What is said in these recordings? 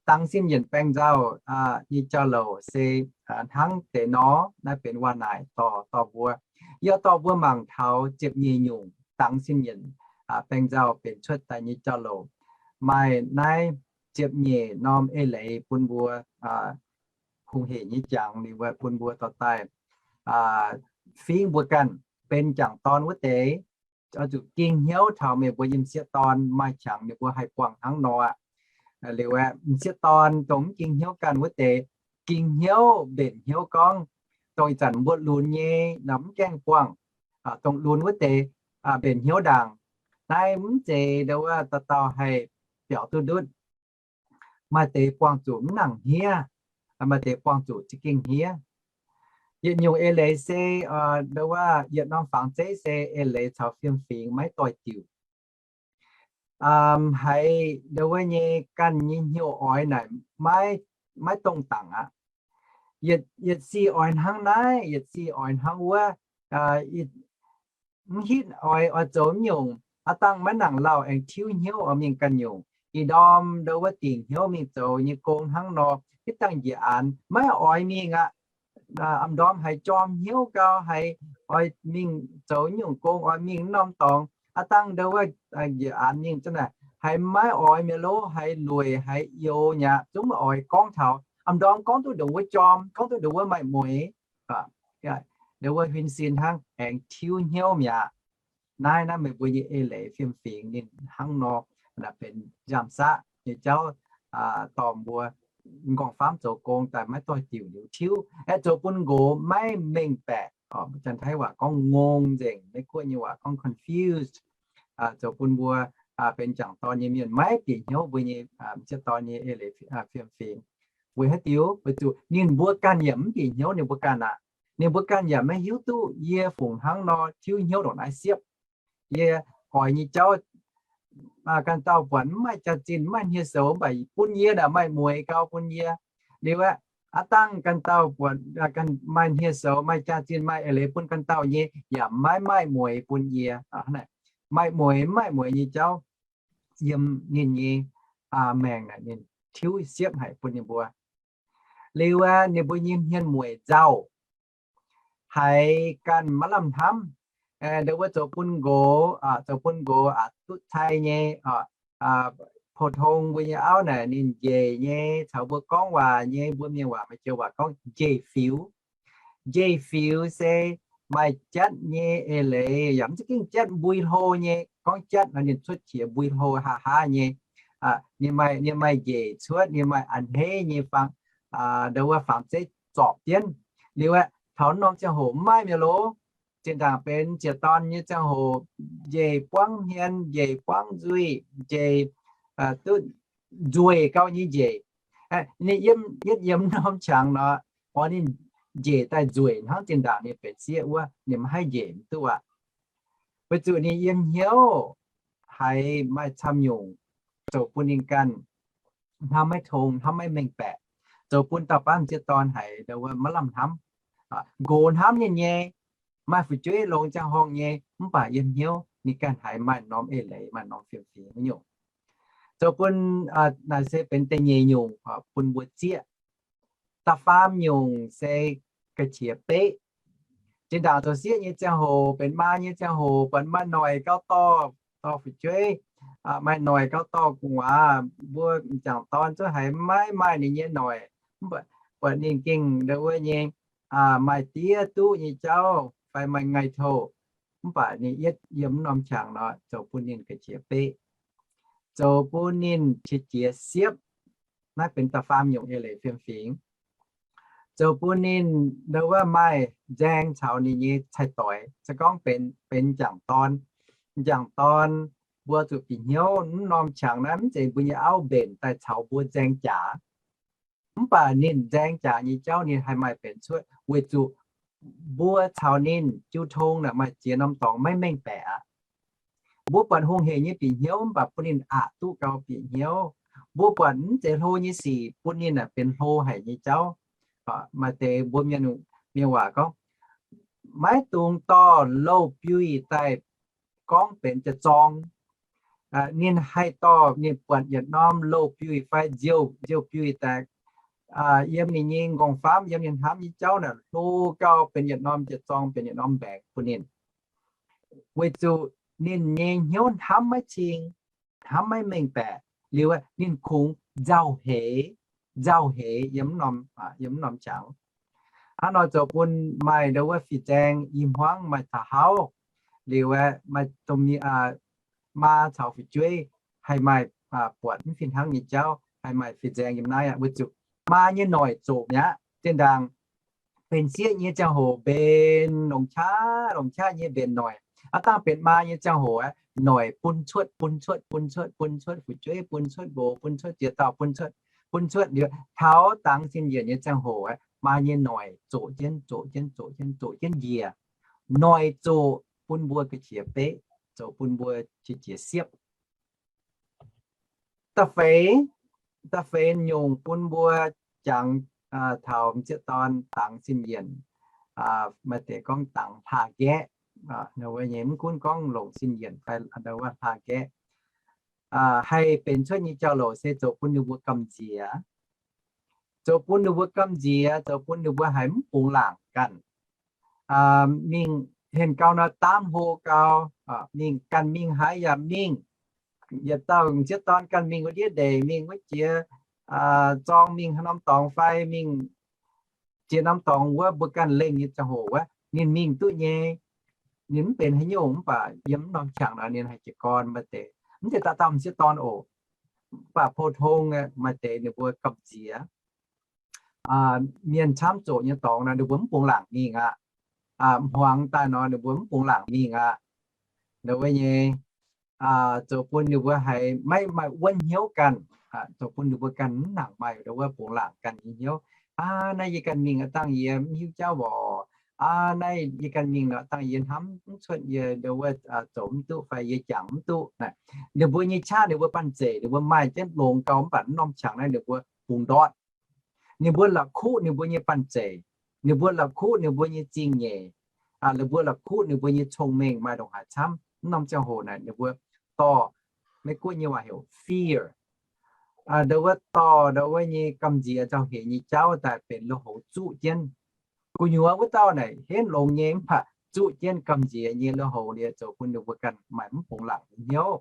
dangx sin yienc baeng nzauh nyei jauv-louc se hnangv deix nor. Naaiv benx waac-naaic dorh, dorh mbuo, yie dorh mbuo mangc taux ziepc nyeic nyungc dangx sin yienc baeng nzauh benx cuotv daaih nyei jauv-louc. Maaih naaiv ziepc nyeic norm eix leiz bun mbuo hungh hec nyei jangx, ninh mbuo bun mbuo dorh daaih fingx mbuo ganh benx m'jangc dorn wuov deix, oix zuqc ging hnyouv taux meih mbuo nyei m'sieqv dorn. Maaih qangx ninh mbuo haih buangh hnangv nor aqv. Liuz aeqv, m'sieqv dorn dongh mv ging hnyouv ganh wuov deix, ging hnyouv, mbenc hnyouv gorngv, dongh ih zanc mbuo lunx nyei nor mv gaengh buangh, dongh lunx wuov deix mbenc hnyouv ndaangc. Naaiv mv zeiz ndo wuov dauh dauh haih biaux duqv ndutv. Maaih deix buangh zuqc mv nangc hniev, maaih deix buangh zuqc za'gengh hniev. Yietc nyungc eix leiz se ndo wuov yietc norm fangx zeiv se eix leiz caux fiem-fingx maiv doix-diuc. Haiz ndo wuov nyei ganh nyei hnyouv oix naaic maiv dongh dangc aqv. Yietc sic oix hnangv naaiv, yietc sic oix hnangv wuov, mv hitv oix, oix zoux mv nyungc. Aav dangh maiv nangc lauh aengx tiuv hnyouv oix mingh ganh nyungc. Ih ndorm ndo wuov dingc hnyouv mingh zoux nyei gong hnangv nor, hitv dangh njiec aanx maiv oix mingh aqv. Aa, m'ndorm haiz jorm hnyouv gau, haiz oix mingh zoux nyungc gong, oix mingh norm dorngx. Aav dangh ndo wuov njiec aanx mingh zunv naaic haiz maiv oix mi'aqv lov, haiz lueic, haiz youx mi'aqv, zungv maiv oix gorngv taux. Aa, m'ndorm gorngv duqv ndongc wuov jorm, gorngv duqv ndongc wuov maaih mueiz, ndo wuov huin sin hnangv, aengx tiuv hnyouv mi'aqv. Naaiv, naaiv meih mbuo nyei eix leiz fiem-fingx ninh hnangv nor, benx nziaamv-saqv nyei jauv dorh mbuo m'nqorngv-famv zoux gong daaih maiv doix-diuc liuz tiuv, aeqv, zoux bun nqox maiv mengh baeqc. Janx-Taiv waac gorngv ngong nzengc, Meiv-Guoqv nyei waac gorngv confused. Zoux bun mbuo benx m'jangc dorn nyei mienh maiv bieqc hnyouv mbuo nyei m'sieqv dorn nyei eix leiz fiem-fingx. Weic haaix diuc? Weic zuqc ninh mbuo ganh yaac mv bieqc hnyouv ninh mbuo ganh aqv. Ninh mbuo ganh yaac maiv hiuv duqv yie fungc hnangv nor tiuv hnyouv ndongc naaiv siepv. Yie oix nyei jauv, ganh dauh buatc mv maaih jaax-zinh, mv maaih hniev-soux, mv baac bun yie naaic maaih mueiz gau bun yie. Liuz aeqv, aav dangh ganh dauh buatc maaih hniev-soux, maaih jaax-zinh, maaih eix leiz bun ganh dauh nyei, yaac maiv maaih mueiz bun yie. Maaih mueiz mv maaih mueiz nyei jauv yiem ninh nyei maengc naaic ninh tiuv siepv haic bun ninh mbuo. Liuz aeqv, ninh mbuo nyei hmien mueic nzauh, haiz ganh maiv lamh hnamv. Ndo wuov zoux bun nqox, zoux bun nqox aqc duqv cai nyei, pou-tong mbuo nyei auv naaic ninh njiec nyei, caux mbuo gorngv waac nyei, mbuo mienh waac, maaih joux waac gorngv njiec fiux. Njiec fiux se maaih jatv nyei eix leiz, yaac mv zeiz gengh jatv, mbui hlo nyei. Gorngv jatv nor ninh cuotv qiex mbui hlo haav haav nyei. Ninh maaih, ninh maaih njiec cuotv, ninh maaih a'hneiv nyei fangx, ndo wuov fangx zeiv zorpc jienv. Liuz aeqv, taux norm ziangh hoc mv maaih mi'aqv lov. Zinh ndaangc benx m'sieqv dorn nyei ziangh hoc, njiec buangv hmien, njiec buangv nzuih, njiec duqv nzueic gau nyei njiec. Ninh yiem, yietv yiem norm qangx nor, oix ninh njiec daaih nzueic hnangv zinh ndaangc ninh benx sieqv wuov, ninh maiv haih njiec mv duqv aqv. Weic zuqc ninh yiem hnyouv haiz maaih camv nyungc zoux bun ninh ganh hnamv maiv tong, hnamv maiv mengh baeqc, zoux bun dauh baav m'sieqv dorn haiz ndo wuov maiv lamh hnamv. Nqox hnamv ninh nyei, maaih fu'jueiv longx ziangh horngh nyei, mv baac yiem hnyouv ninh ganh haiz maaih norm eix leiz, maaih norm fiem-fingx wuov nyungc. Zoux bun, naaic se benx da'nyeic nyungc bun mbuo zieqv. Da'faam nyungc se ga'qiex beqv. Zinh ndaangc zoux sieqv nyei ziangh hoc, benx maa nyei ziangh hoc, buatc maaih noic gauh dorh, dorh fu'jueiv, maaih noic gauh dorh gu'nguaaz, mbuo m'jangc dorn zungv haiz maiv maaih ninh nyei noic. Mv baac buatc ninh gengh ndo wuov nyei, maaih diev duqv nyei jauv fai maaih ngaih touh. Mv baac ninh yietv yiem norm qangx nor zoux bun ninh ga'qiex beqv, zoux bun ninh qiex jiez siepv. Naaiv benx da'faam nyungc eix leiz fiem-fingx. Zoux bun ninh ndo wuov maaih nzaeng caux ninh nyei cai-doix. Se gorngv benx, benx m'jangc dorn, m'jangc dorn mbuo zuqc bieqc hnyouv mv norm qangx naaiv mv zeiz mbuo nyei auv mbenc daaih caux mbuo nzaeng jaax. Mv baac ninh nzaeng jaax nyei jauv ninh haih maaih benx cuotv weic zuqc mbuo caux ninh jiu tong naaic maaih ziex norm dorngx maiv mengh baeqc aqv. Mbuo buatc hungh hec nyei bieqc hnyouv mv baac bun ninh aqc duqv gau bieqc hnyouv. Mbuo buatc mv zeiz hlo nyei sic bun ninh naaic benx hlo haic nyei jauv. Maaih deix mbuo mienh, mienh waac gorngv, maiv dungx dorh louh biuih daaih gorngv benx jiex zorng. Ninh haih dorh ninh buatc yietc norm loz-biuih fai nziouv, nziouv-biuih daaih yiem ninh nyei nqorngv-famv, yiem ninh hnamv nyei jauv naaic, hlo gau benx yietc norm jiex zorng, benx yietc norm mbaengx bun ninh. Weic zuqc ninh nyei hnyouv hnamv maiv cing, hnamv maiv mengh baeqc liuz, ninh kungx nzauh heix, nzauh heix yiem, yiem norm qangx. Hnangv nor zoux bun maaih ndo wuov fih nzaeng i hmuangv maaih taux hauv liuz, maaih domh maa caux fu'jueiv haih maaih buatc mv fih hnangv nyei jauv, haih maaih fih nzaeng yiem naaiv aqv. Weic zuqc maa nyei noic zoqc mi'aqv. Zinh ndaangc benx sieqv nyei ziangh hoc mbenc longc qaqv longc qaqv nyei mbenc noic. Aav dangh benx maa nyei ziangh hoc aeqv, noic bun cuotv, bun cuotv, bun cuotv, bun cuotv fu'jueiv, bun cuotv nqox, bun cuotv ziex dauh, bun cuotv, bun cuotv liuz, taux dangx sin yienc nyei ziangh hoc aeqv, maa nyei noic zoqc jienv, zoqc jienv, zoqc jienv, zoqc jienv njiec. Noic zoqc bun mbuo ga'qiex beqv, zoux bun mbuo qiex jiez siepv. Da'feix, da'feix nyungc bun mbuo jangx taux m'sieqv dorn dangx sin yienc, maaih deix gorngv dangx hlaax-nqaeqv. Mv gunv gorngv longc sin yienc fai ndo wuov hlaax-nqaeqv, haih benx cuotv nyei jauv-louc se zoux bun ninh mbuo gamh nziex, zoux bun ninh mbuo gamh nziex, zoux bun ninh mbuo haiz mv bungx laangc ganh. Mingh henh gau nor, daamv hlo gau, mingh ganh mingh haaix yaac mingh. Yietc dauh m'sieqv dorn ganh mingh wuov ndiev ndeic, mingh wuov jiex zorng, mingh haaix norm dorngx fai mingh jiex norm dorngx wuov, mbuo ganh lengh nyei ziangh hoc wuov, ninh mingh duqv nyei. Ninh mv benx haaix nyungc, mv baac yiem norm qangx nor ninh haih jiez gorn. Maaih deix, mv zeiz dauh dauh m'sieqv dorn oc, mv baac pou-tong maaih deix ninh mbuo gamh nziex. Mienh camv zoqc nyei dorngx nor ninh mbuo mv bungx laangc mingh aqv. Hmuangx daaih nor ninh mbuo mv bungx laangc mingh aqv. Ndo wuov nyei, zoux bun ninh mbuo haiz maiv maaih wuonv hnyouv ganh, zoux bun ninh mbuo ganh mv nangc maaih ndo wuov bungx laangc ganh nyei hnyouv. Aa, naaiv yie ganh mingh aqv, dangh yie mv hiuv jauv woc. Aa, naaiv yie ganh mingh nor, dangh yie hnamv mv cuotv, yie ndo wuov zoux mv duqv fai yie jangx mv duqv. Ninh mbuo nyei qaqv ninh mbuo banh zeic, ninh mbuo maaih jienv longx gau, mv baac mv norm qangx naaiv ninh mbuo bungx ndortv. Ninh mbuo la'kuqv ninh mbuo nyei banh zeic, ninh mbuo la'kuqv ninh mbuo nyei zingh nyeic, ninh mbuo la'kuqv ninh mbuo nyei cong-mengh maaih ndongc haaix camv. Mv norm ziangh hoc naaic ninh mbuo dorh, Meiv-Guoqv nyei waac heuc fear, ndo wuov dorh ndo wuov nyei gamh nziex nzauh hec nyei jauv daaih benx lui-houx zuqv jienv. Gu'nyuoz wuov dauh naaic henv longx nyei, mv baac zuqv jienv gamh nziex nyei lui-houx liuz zoux bun ninh mbuo ganh maaih mv bungx laangc nyei hnyouv.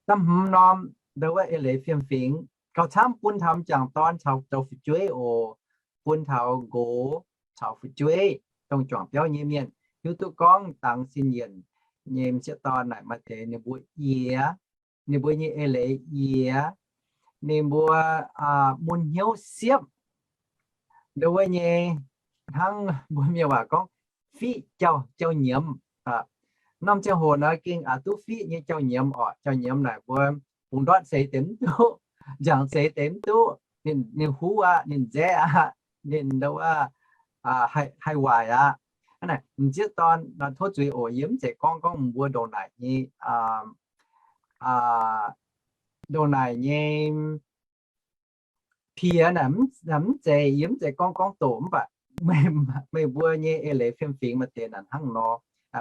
Da'hmz norm, ndo wuov eix leiz fiem-fingx gauh camv bun taux m'jangc dorn caux zoux fu'jueiv oc, bun taux nqox caux fu'jueiv, dongh juangc biauv nyei mienh hiuv duqv gorngv dangx sin yienc nyei m'sieqv dorn naaic maaih deix ninh mbuo yie, ninh mbuo nyei eix leiz yie, ninh mbuo mun hnyouv siepv. Ndo wuov nyei, hnangv mbuo mienh waac gorngv fiqv jauv, jauv nyiemz. Norm ziangh hoc nor gengh aqc duqv fiqv nyei jauv nyiemz oc. Jauv nyiemz naaic mbuo bungx ndortv seix deix mv duqv, nziangx seix deix mv duqv, ninh huv aqv, ninh nzaeqv aqv, ninh ndo wuov haih waaic aqv. M'sieqv dorn nor tov zuiz oc, yie mv zeiz gorngv gorngv mbuo ndongc naaic nyei, ndongc naaic nyei piex naaic, mv zeiz, yie mv zeiz gorngv gorngv doqc, mv baac meih mbuo nyei eix leiz fiem-fingx maaih deix naaic hnangv nor.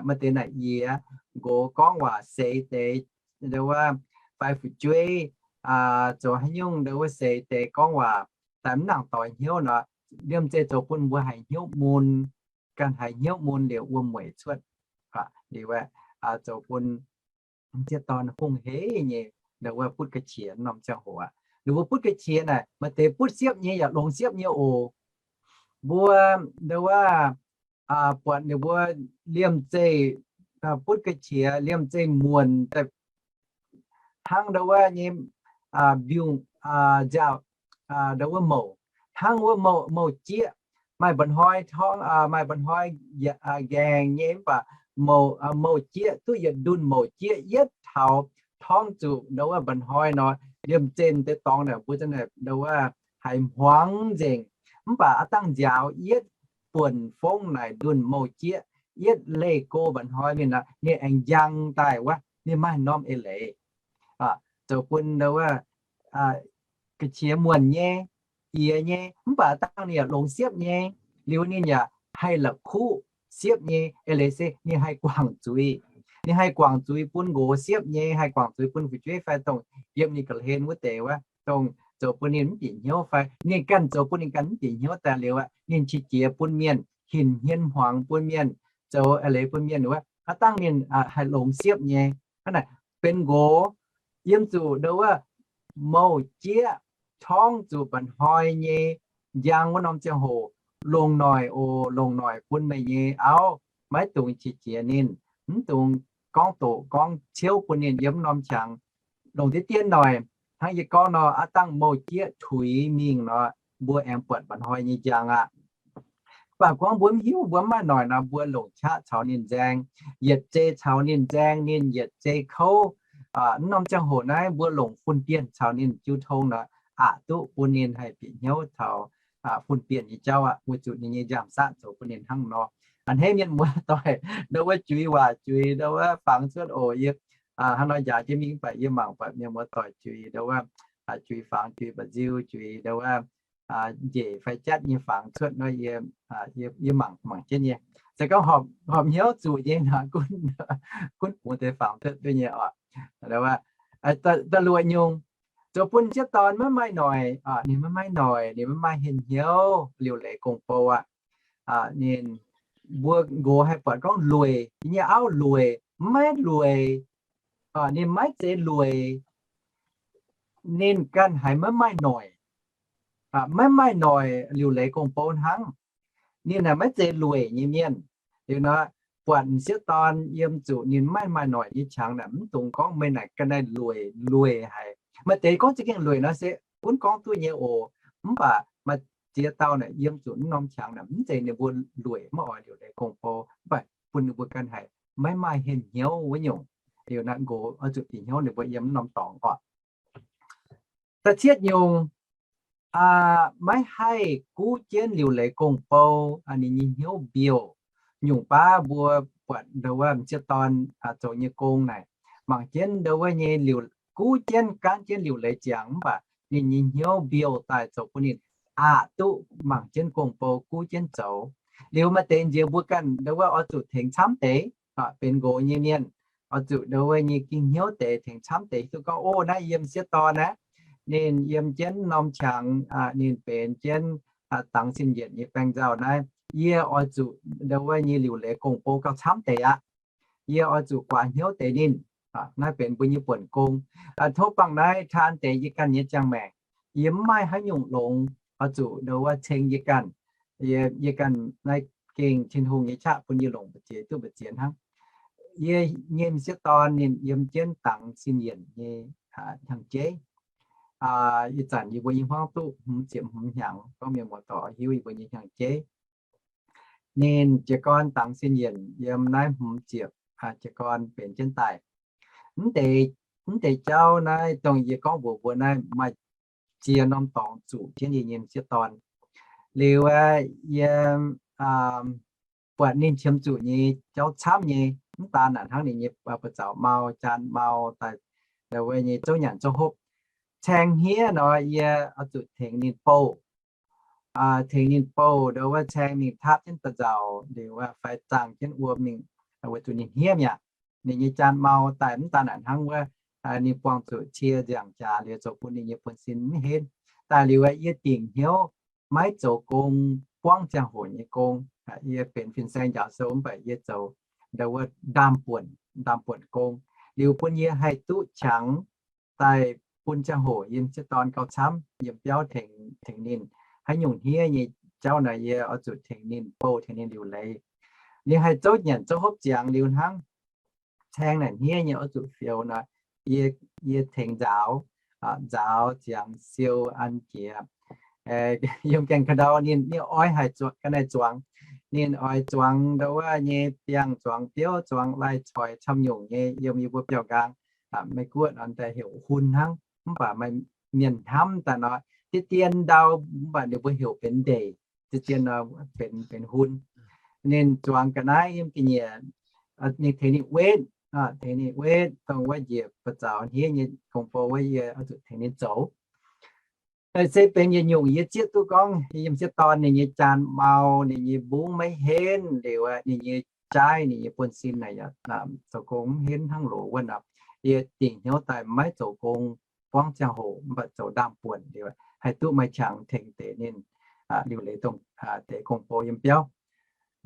Maaih deix naaic yie, nqox gorngv waac seix deix, ndo wuov, fai fu'jueiv zoux haaix nyungc ndo wuov seix deix gorngv waac daaih mv nangc doix hnyouv nor, liemh zeih zoux bun mbuo haiz hnyouv mun, ganh haiz hnyouv mun liuz wuom-mueic cuotv. Liuz zoux bun m'sieqv dorn hungh heiv nyei, ndo wuov butv ga'qiex norm ziangh hoc aqv. Ninh mbuo butv ga'qiex naaic maaih deix butv siepv nyei yaac longx siepv nyei oc. Mbuo ndo wuov buatc ninh mbuo liemh zeih butv ga'qiex, liemh zeih muonc daaih hnangv ndo wuov nyei mbiungc nziaauc, ndo wuov mouc, hnangv wuov mouc, mouc jieqv, maaih mba'hnoi torngv, maaih mba'hnoi nqaengc nyei, mv baac mouc, mouc jieqv duqv yietc ndunh mouc jieqv yietv taux torngv zuqc ndo wuov mba'hnoi nor, liemh zeih deix dorngx naaic mbuo za'naaic ndo wuov haiz hmuangx nzengc. Mv baac aav dangh nziaaux yietv buonc fongv naaic ndunh mouc jieqv yietv leih go mba'hnoi mingh nor, ninh aengx njang daaih wuov, ninh maaih norm eix leiz zoux bun ndo wuov ga'qiex muonc nyei, jiex nyei, mv baac dangh ninh yaac longx siepv nyei. Liuz ninh yaac haih la'kuqv siepv nyei, eix leiz se ninh haih guangc zuiz. Ninh haih guangc zuiz bun nqox siepv nyei, haih guangc zuiz bun fu'jueiv fai dongh yiem ninh ga'hlen wuov deix wuov, dongh zoux bun ninh mv bieqc hnyouv fai ninh ganh zoux bun ninh ganh mv bieqc hnyouv daaih liuz aqv, ninh qiex jiez bun mienh, hinc hmien hmuangx bun mienh, zoux eix leiz bun mienh wuov, aav dangh ninh haih longx siepv nyei. Hnangv naaic benx nqox yiem zuqc ndo wuov mouh jieqv torngv zuqc mba'hnoi nyei njang wuov norm ziangh hoc, longc noic oc, longc noic bun meih nyei auv, maiv dungx qiex jiez ninh, mv dungx gorngv doqc gorngv ciouv bun ninh yiem norm qangx. Longc deix dien noic, hnangv yie gorngv nor, aav dangh mouh jieqv tuix mingh nor, mbuo aengx buatc mba'hnoi nyei njang aqv. Mv baac gorngv mbuo mv hiuv, mbuo mv maaih noic nor, mbuo longc qaqv caux ninh nzaeng, yietc zei caux ninh nzaeng, ninh yietc zei kouv. Mv norm ziangh hoc naaiv mbuo longc fun-bienh caux ninh jiu tong nor, aqc duqv bun ninh haih bieqc hnyouv taux fun-bienh nyei jauv aqv, weic zuqc ninh nyei nziaamv-saqv zoux bun ninh hnangv nor. A'hneiv mienh muoz doic, ndo wuov juix waac juix, ndo wuov fangx cuotv oc. Yie hnangv nor njaaux jienv mingh, mv baac yie mangc buatc mienh muoz doic juix, ndo wuov juix fangx, juix mba'nziu, juix ndo wuov njiec fai jatv nyei fangx cuotv nor, yie mangc mangc jienv nyei. Se gorngv horpc hnyouv zuqc nyei nor, gunv bungx deix fangx cuotv duqv nyei oc. Da'luoqc nyungc, zoux bun sieqv dorn maiv maaih noic, ninh maiv maaih noic, ninh maiv maaih henh hnyouv liuc leiz gong-bou aqv. Ninh, mbuo nqox haih buatc gorngv lueic, ninh nyei auv lueic, maiv lueic, ninh maiv zeiz lueic, ninh ganh haiz maiv maaih noic, maiv maaih noic liuc leiz gong-bou hnangv. Ninh naaic maiv zeiz lueic nyei mienh. Liuz nor, buatc m'sieqv dorn yiem zuqc ninh maiv maaih noic nyei qangx naaic, mv dungx gorngv meih naaic ga'naaiv lueic, lueic haic. Maaih deix gorngv za'gengh lueic nor se gunv gorngv duqv nyei oc. Mv baac maaih ziex dauh naaic yiem zuqc mv norm qangx naaic, mv zeiz ninh mbuo lueic maiv oix liuc leiz gong-bou, mv baac bun ninh mbuo ganh haiz maiv maaih henh hnyouv wuov nyungc. Liuz naaic nqox oix zuqc bieqc hnyouv ninh mbuo yiem mv norm dorngx oc. Da'cietv nyungc, maiv haih guv jienv liuc leiz gong-bou, ninh nyei hnyouv mbiouh. Nyungc baav mbuo buatc ndo wuov m'sieqv dorn zoux nyei gong naaic, mangc jienv ndo wuov nyei liuc, guv jienv gaanv jienv liuc leiz ziangx, mv baac ninh nyei hnyouv mbiouh daaih zoux bun ninh aqc duqv mangc jienv gong-bou guv jienv zoux. Liuz maaih deix nziex mbuo ganh ndo wuov oix zuqc tengx camv deix, benx nqox nyei mienh, oix zuqc ndo wuov nyei ging hnyouv deix tengx camv deix hiuv duqv gorngv, o, naaiv yie m'sieqv dorn naaiv, ninh yiem jienv norm qangx, ninh benx jienv dangx sin yienc nyei baeng nzauh naaiv, yie oix zuqc ndo wuov nyei liuc leiz gong-bou gauh camv deix aqv. Yie oix zuqc guaax hnyouv deix ninh. Naaiv benx mbuo nyei buonc gong. Tov bangc naaiv taan deix yie ganh nyei ziangh maengc. Yie mv maaih haaix nyungc longx oix zuqc ndo wuov ceng yie ganh. Yie ganh naaiv gengh Tin-Hungh nyei qaqv bun yie longc mbu'ziex duqv mbu'ziex hnangv. Yie nyei m'sieqv dorn ninh yiem jienv dangx sin yienc nyei hnyangx-jeiv. Ih zanc yie mbuo nyei hmuangv duqv hmz ziepc hmz hnyangx, gorngv mienh muoz-doic hiuv yie mbuo nyei hnyangx-jeiv. Ninh jiez gorn dangx sin yienc yiem naaiv hmz ziepc jiez gorn benx jienv daaih. Mv deix jauv naaiv dongh yie gorngv mbuox mbuo naaiv maaih ziex norm dorngx zuqc jienv yie nyei m'sieqv dorn. Liuz aeqv, yie buatc ninh qiemx zuqc nyei jauv camv nyei, mv daan naaic hnangv ninh nyei buoz-zaux mau, jaan mau daaih, wuov nyei zouv nyanc zouv hopv. Caeng hniev nor yie oix zuqc tengx ninh bouh, tengx ninh bouh ndo wuov caeng mingh taapv jienv da'nzauc liuz fai zaangh jienv wuom mingh, weic zuqc ninh hniev mi'aqv. Ninh nyei jaan mau daaih mv daan naaic hnangv wuov, ninh buangh zuqc cie nziangc jaax liuz zoux bun ninh nyei buonv-sin mv henv. Daaih liuz yie dingc hnyouv maiv zoux gong, buangv ziangh hoc nyei gong. Yie benx fin-saeng njaaux sou mv baac yie zoux ndo wuov ndaamv-buonc, ndaamv-buonc gong. Liuz bun yie haih duqv qangx daaih bun ziangh hoc yiem m'sieqv dorn gauh camv yiem biauv tengx ninh. Haaix nyungc hniev nyei jauv naaic yie oix zuqc tengx ninh bouh, tengx ninh liuc leiz. Ninh haih zouv nyanc zouv hopv ziangx liuz hnangv. Caeng naaic hniev nyei oix zuqc fioux nor, yie, yie tengx nzaaux, nzaaux ziangx siou an jiex. Yiem gaengh ka'ndau ninh, ninh oix haih zuangx, ga'naaiv zuangx. Ninh oix zuangx ndo wuov nyei biangh, zuangx biouv, zuangx lai-coix camv nyungc nyei yiem yie mbuo biauv-nqaang. Maiv guoqv nor daaih heuc hun hnangv, mv baac maaih mienh hnamv daaih nor, deix dien ndau, mv baac ninh mbuo heuc benx ndeic, deix dien nor benx, benx hun. Ninh zuangx ga'naaiv yiem ga'nyiec, ninh tengx ninh wetv, tengx ninh wetv dongh wuov njiec buoz-zaux hniev nyei gong-bou wuov, yie oix zuqc tengx ninh zoux. Se benx yietc nyungc yie zieqv duqv gorngv yie m'sieqv dorn ninh nyei jaan mau, ninh nyei mbungv maiv henv liuz, ninh nyei jaaiv ninh nyei buonv-sin naaic yaac zoux gong mv henv hnangv loz wuov nor. Yie dingc hnyouv daaih maiv zoux gong buangv ziangh hoc mv baac zoux ndaamv-buonc liuz, haih duqv maaih qangx tengx deix ninh liuc leiz dongh deix gong-bou yiem biauv.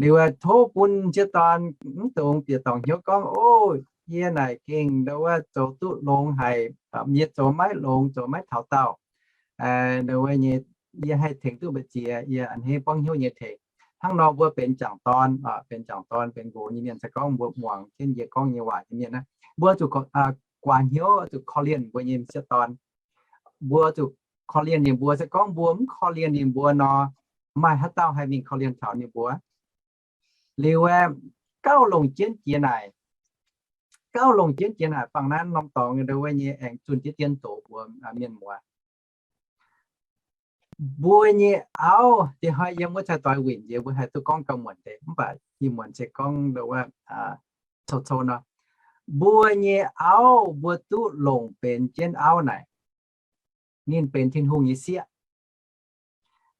Liuz tov bun m'sieqv dorn mv dungx bieqc dorngc hnyouv gorngv, o, yie naaic gengh ndo wuov zoux duqv longx haic, yie zoux maiv longx, zoux maiv taux daauh. Ndo wuov nyei, yie haih tengx duqv mbu'ziex, yie a'hneiv buangv hnyouv nyei tengx. Hnangv nor mbuo benx jangc dorn, benx jangc dorn benx nqox nyei mienh, se gorngv mbuo muangx jienv yie gorngv nyei waac nyei mienh, mbuo zuqc guaax hnyouv, zuqc korv-lienh mbuo nyei m'sieqv dorn. Mbuo zuqc korv-lienh ninh mbuo. Se gorngv mbuo mv korv-lienh ninh mbuo nor, maaih haaix dauh haih mingh korv-lienh taux ninh mbuo? Liuz aeqv, gauh longc jienv jiex naaic, gauh longc jienv jiex naaic, bangc naaiv norm dorngx ndo wuov nyei aengx zunh jienv dien zoux mbuo mienh muoz. Mbuo nyei auv, diex hnoi yiem wuov cai doix winc nziex mbuo haih duqv gorngv gauh muonc deix, mv baac ih muonc se gorngv ndo wuov cou-cou nor. Mbuo nyei auv mbuo duqv longc benx jienv auv naaic, ninh benx Tin-Hungh nyei sieqv.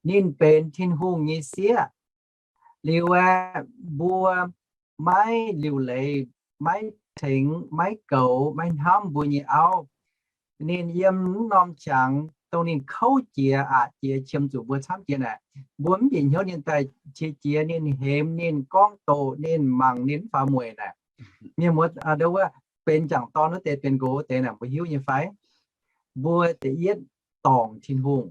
Ninh benx Tin-Hungh nyei sieqv. Liuz aeqv, mbuo maiv liuc leiz, maiv tengx, maiv goux, maiv hnamv mbuo nyei auv, ninh yiem wuov norm qangx dongh ninh kouv jiex, aqc jiex, qiemx zuqc mbuo camv jiex naaic, mbuo mv bieqc hnyouv ninh daaih qiex jiez, ninh hemx, ninh gorngv doqc, ninh mangc, ninh mv faaux mueic naaic. Mienh muoz, ndo wuov benx jangc dorn wuov deix, benx nqox wuov deix naaic, mbuo hiuv nyei fai? Mbuo da'yietv dorngc Tin-Hungh,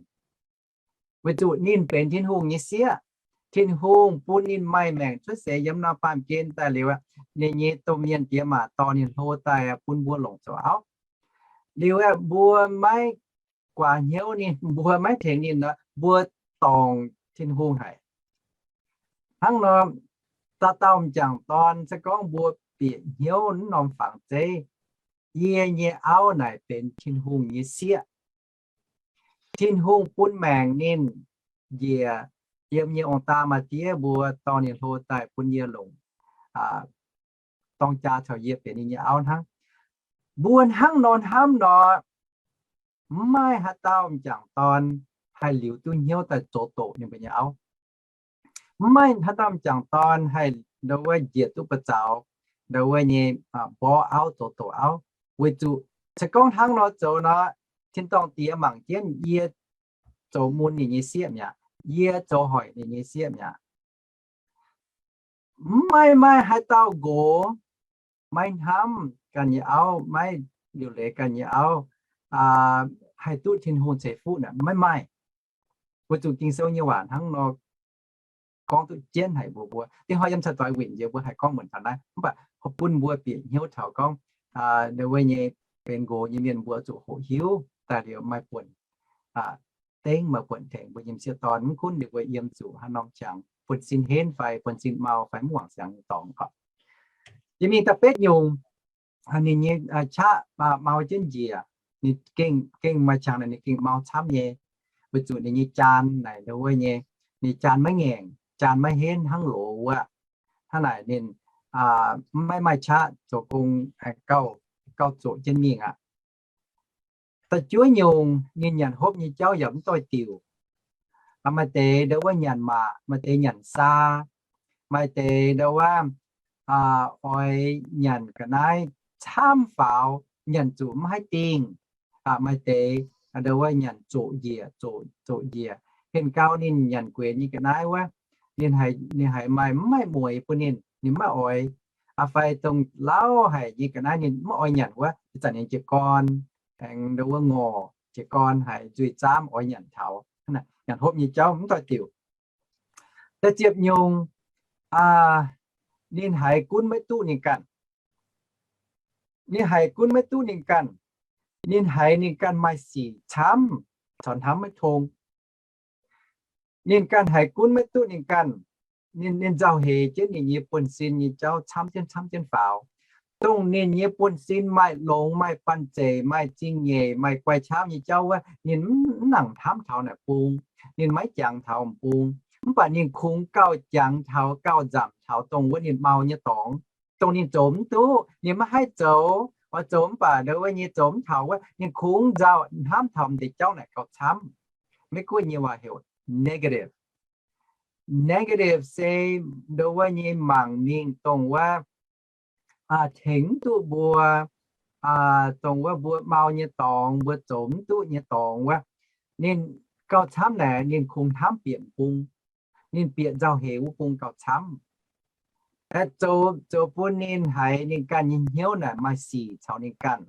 weic zuqc ninh benx Tin-Hungh nyei sieqv. Tin-Hungh bun ninh maaih maengc cuotv seix yiem norm baamh gen daaih liuz, ninh nyei domh mienh diex maac dorh ninh hlo daaih bun mbuo longc zoux auv. Liuz aeqv, mbuo maiv guaax hnyouv ninh, mbuo maiv tengx ninh nor, mbuo dorngc Tin-Hungh haic. Hnangv nor, dauh dauh m'jangc dorn se gorngv mbuo bieqc hnyouv wuov norm fangx zeiv, yie nyei auv naaic benx Tin-Hungh nyei sieqv. Tin-Hungh bun maengc ninh njiec yiem nyei ong-daa maa-diev mbuo dorh ninh hlo daaih bun yie longc dorng jaa caux yie benx ninh nyei auv hnangv. Mbuo hnangv nor hnamv nor, mv maaih haaix dauh m'jangc dorn haih liuz duqv hnyouv daaih zoux doqc ninh mbuo nyei auv. Mv maaih haaix dauh m'jangc dorn haih ndo wuov njiec duqv ba'zaux ndo wuov nyei mborqv auv zoux doqc auv. Weic zuqc se gorngv hnangv nor zoux nor, tin-dorngh diex mangc jienv yie zoux mun ninh nyei sieqv mi'aqv, yie zoux hoic ninh nyei sieqv mi'aqv. Mv maaih maaih haaix dauh nqox maiv hnamv ganh nyei auv, maiv liuc leiz ganh nyei auv, haih duqv Tin-Hungh ceix fuqv naaic maiv maaih. Weic zuqc Ging-Sou nyei waac hnangv nor gorngv duqv jienv haic mbuox mbuo. Diev hnoi yiem cai doix winc nziex mbuo haih gorngv muonc taux naaiv, mv baac bun mbuo bieqc hnyouv taux gorngv ndo wuov nyei benx nqox nyei mienh mbuo zuqc hoqc hiuv daaih liuz maaih buonc dengv maaih buonc tengx mbuo nyei m'sieqv dorn, mv gunv ninh mbuo yiem zuqc haaix norm qangx, buonv-sin henv fai buonv-sin mau fai mv wangc siangx nyei dorngx oc. Jiex mingh da'betv nyungc, ninh nyei qaqv mau jienv njiec, ninh gengh maaih qangx naaic ninh gengh mau camv nyei, weic zuqc ninh nyei jaan naaic ndo wuov nyei, ninh jaan maiv ngaengc, jaan maiv henv hnangv loz wuov. Hnangv naaic ninh maiv maaih qaqv zoux gong, gauh zoqc jienv mingh aqv. Da'juov nyungc, ninh nyanc hopv nyei jauv yaac mv doix-diuc. Maaih deix ndo wuov nyanc maac, maaih deix nyanc saa, maaih deix ndo wuov oix nyanc ga'naaiv camv faaux, nyanc zuqc mv haih dingh. Maaih deix ndo wuov nyanc zoqc njiec, zoqc njiec. Henh gau ninh nyanc guenx nyei ga'naaiv wuov, ninh haiz maaih mv maaih mueiz bun ninh, ninh mv maaih oix. Fai dongh lauh haic nyei ga'naaiv ninh mv oix nyanc wuov, ih zanc ninh jiez gorn, aengx ndo wuov ngorc, jiez gorn haiz nzuih zaamv oix nyanc taux. Nyanc hopv nyei jauv mv doix-diuc. Da'ziepc nyungc, ninh haiz gunv maiv duqv ninh ganh. Ninh haiz gunv maiv duqv ninh ganh. Ninh haiz ninh ganh maaih sic camv, caux hnamv maiv tong. Ninh ganh haiz gunv maiv duqv ninh ganh. Ninh, ninh nzauh heix jienv ninh nyei buonv-sin nyei jauv camv jienv, camv jienv faaux. Dongh ninh nyei buonv-sin maaih longx, maaih banh zeic, maaih zingh nyeic, maaih guai qaqv nyei jauv wuov, ninh mv nangc hnamv taux naaic bung. Ninh maiv jangx taux bung. Mv baac ninh kungx gauh jangx taux, gauh nzamc taux dongh wuov ninh mau nyei dorngx, dongh ninh zoux mv duqv, ninh maiv haih zoux, oix zoux mv baac ndo wuov nyei zoux mv taux wuov, ninh kungx nzauh hnamv taux m'deix jauv naaic gauh camv. Maiv gunv nyei waac heuc negative. negative se ndo wuov nyei mangc mingh dongh wuov tengx mv duqv mbuo, dongh wuov mbuo mau nyei dorngx, mbuo zoux mv duqv nyei dorngx wuov, ninh gauh camv naaic ninh kungx hnamv bieqc bung, ninh bieqc nzauh heix wuov bung gauh camv. Zoux, zoux bun ninh haiz ninh ganh nyei hnyouv naaic maaih sic caux ninh ganh.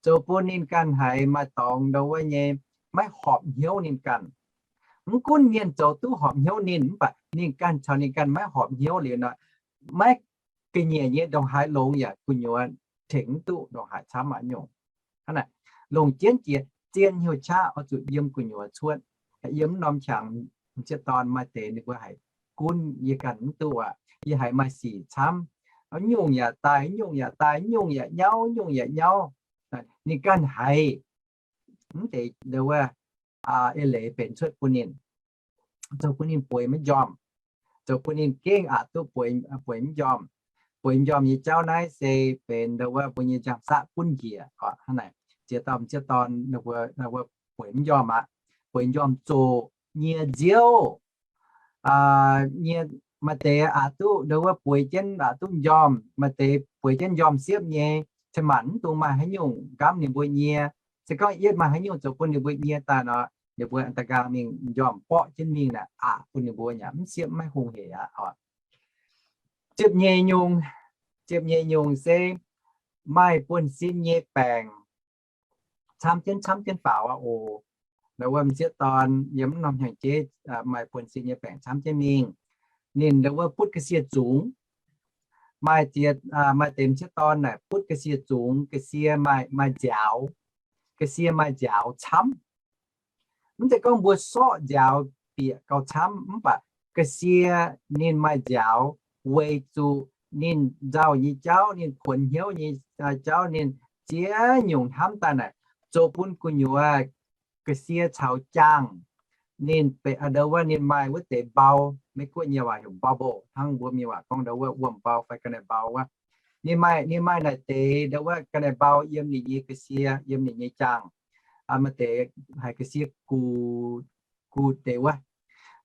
Zoux bun ninh ganh haiz maaih dorngx ndo wuov nyei maiv horpc hnyouv ninh ganh. Mv gunv mienh zoux duqv horpc hnyouv ninh, mv baac ninh ganh caux ninh ganh maiv horpc hnyouv liuz nor, maiv ga'nyiec nyei ndongc haaix longx yaac gu'nyuoz tengx mv duqv ndongc haaix camv aqv nyungc. Hnangv naaic, longc jienv jiex zien hnyouv qaqv oix zuqc yiem gu'nyuoz cuotv. Yiem mv norm qangx m'sieqv dorn maaih deix ninh mbuo haiz gunv yie ganh mv duqv aqv, yie haiz maaih sic camv. Nyungc yaac daaih, nyungc yaac daaih, nyungc yaac nyauv, nyungc yaac nyauv. Ninh ganh haiz mv deix ndo wuov eix leiz benx cuotv bun ninh, zoux bun ninh bueix maiv njormh, zoux bun ninh gengh aqc duqv bueix mv njormh. Bueix mv njormh nyei jauv naaiv se benx ndo wuov mbuo nyei njang-saqv gunv njiec oc. Hnangv naaic, ziex dauh m'sieqv dorn ninh mbuo bueix mv njormh aqv, bueix njormh zoqc nyie nziouv. Nyie, maaih deix aqc duqv ndo wuov bueix jienv aqc duqv njormh, maaih deix bueix jienv njormh siepv nyei, cin-maanc mv dungx maaih haaix nyungc nqamv ninh mbuo nyie. Se gorngv yietv maaih haaix nyungc zoux bun ninh mbuo nyie daaih nor, ninh mbuo da'nqaang mingh njormh borqv jienv mingh naaic aqc bun ninh mbuo yaac mv siepv maiv hungh heic aqv oc. Ziepc nyeic nyungc, ziepc nyeic nyungc se maaih buonv-sin nyei baengc camv jienv camv jienv faaux aqv oc. Ndo wuov m'sieqv dorn yiem mv norm hnyangx-jeiv maaih buonv-sin nyei baengc camv jienv mingh. Ninh ndo wuov butv ga'sie zungx. Maaih ziex, maaih deix m'sieqv dorn naaic butv ga'sie zungx, ga'sie maaih, maaih nziaaux, ga'sie maaih nziaaux camv. Mv zeiz gorngv mbuo sorqv nziaaux bieqc gauh camv, mv baac ga'sie ninh maaih nziaaux weic zuqc ninh nzauh nyei jauv, ninh kuonx hnyouv nyei jauv, ninh ziex nyungc hnamv daaih naaic zoux bun gu'nyuoz ga'sie caux jaangh. Ninh benx ndo wuov ninh maaih wuov deix mbau, Meiv-Guoqv nyei waac heuc bubble, hnangv mbuo mienh waac gorngv ndo wuov wuom-mbau fai ga'naaiv mbau wuov. Ninh maaih, ninh maaih naaic deix ndo wuov ga'naaiv mbau yiem ninh nyei ga'sie, yiem ninh nyei jaangh. Maaih deix haiz ga'sie gu, gu deix wuov.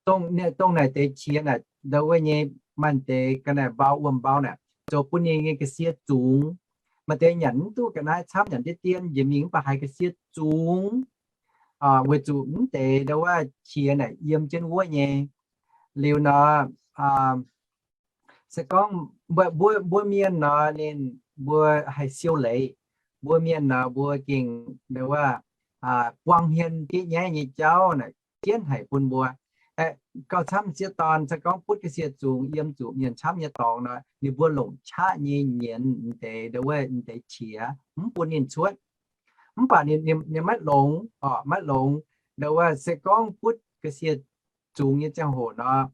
Dongh, dongh naaic deix qiex naaic ndo wuov nyei maaih deix ga'naaiv mbau wuom-mbau naaic zoux bun ninh nyei ga'sie zungx. Maaih deix nyanc mv duqv ga'naaiv camv, nyanc deix dien njiec mingh mv baac haiz ga'sie zungx. Weic zuqc mv deix ndo wuov qiex naaic yiem jienv wuov nyei. Liuz nor, se gorngv mbuo, mbuo mienh nor ninh mbuo haih siou leiz. Mbuo mienh nor mbuo gengh ndo wuov buang hmien diev nyaiv nyei jauv naaic jienv haic bun mbuo. Gauh camv m'sieqv dorn se gorngv butv ga'sie zungx yiem zuqc mienh camv nyei dorngx nor, ninh mbuo longc qaqv nyei nyienz deix ndo wuov deix qiex mv bun ninh cuotv. Mv baac ninh, ninh maiv longx oc, maiv longx. Ndo wuov se gorngv butv ga'sie zungx nyei ziangh hoc nor,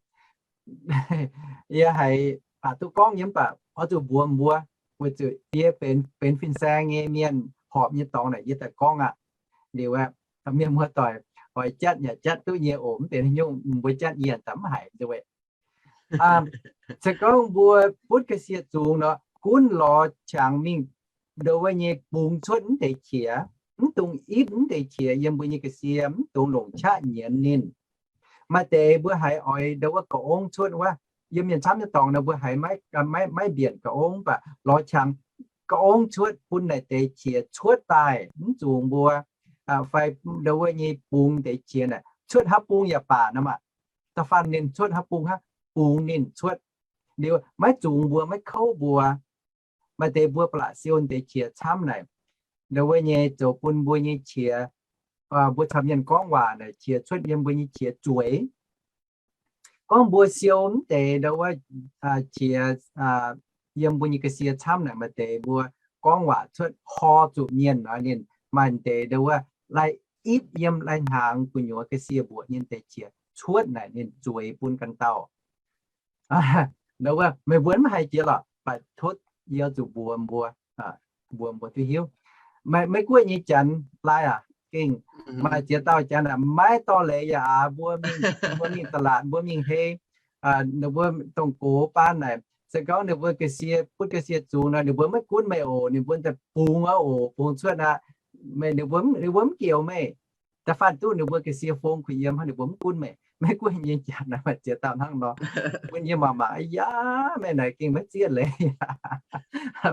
yie haiz aqc duqv gorngv nyei mv baac oix zuqc mbuox mbuo, weic zuqc yie benx, benx fin-saeng nyei mienh, horpc nyei dorngx naaic yie daaih gorngv aqv. Liuz mienh muoz-doic oix jatv yaac jatv duqv nyei oc, mv benx haaix nyungc, mbuo jatv yie daaih mv haiz nzengc. Se gorngv mbuo butv ga'sie zungx nor, gunv lorz qangx mingh ndo wuov nyei bungx cuotv mv deix qiex, mv dungx ipv mv deix qiex yiem mbuo nyei ga'sie, mv dungx longc qaqv nyienz ninh. Maaih deix mbuo haiz oix ndo wuov ga'ongv cuotv wuov, yiem mienh camv nyei dorngx nor mbuo haiz maiv, maiv mbienc ga'ongv, mv baac lorz qangx ga'ongv cuotv bun naaic deix qiex cuotv daaih mv zungx mbuo, fai ndo wuov nyei bungx deix qiex naaic cuotv haaix bung yaac baac nor maah. Da'faanh ninh cuotv haaix bung, haaix bung ninh cuotv. Liuz maiv zungx mbuo, maiv kouv mbuo. Maaih deix mbuo ba'laqc siou deix qiex camv naaic, ndo wuov nyei zoux bun mbuo nyei qiex, mbuo caux mienh gorngv waac naaic qiex cuotv yiem mbuo nyei qiex zueiz. Gorngv mbuo siou mv deix ndo wuov qiex yiem mbuo nyei ga'sie camv naaic, maaih deix mbuo gorngv waac cuotv hor zuqc mienh nor, ninh maaih deix ndo wuov lai ipv yiem lai hnaangx gu'nyuoz ga'sie mbuoqc nyei deix qiex cuotv naaic ninh zueiz bun ganh dauh. Ndo wuov meih mbuo mv haiz jiex lorqc, baac tov yie zuqc mbuox mbuo, mbuox mbuo duqv hiuv. Maiv, Meiv-Guoqv nyei janx lai aac, gengh maaih ziex dauh janx aac, maiv dorh leiz yaac aac, mbuo mingh, mbuo mingh da'laatc, mbuo mingh hei, ninh mbuo dongh gox baan naaic, se gorngv ninh mbuo ga'sie, butv ga'sie zungx nor, ninh mbuo maiv gunv meih oc, ninh mbuo daaih bungx aqv oc, bungx cuotv aqv. Meih, ninh mbuo, ninh mbuo mv geux meih. Da'faanh duqv ninh mbuo ga'sie fong kuh yiem hnangv, ninh mbuo mv gunv meih. Maiv gunv nyei jaax naaic maaih ziex dauh hnangv nor. Bun yie mangc mangc, aa yaa, meih naaic gengh maiv zieqv leiz.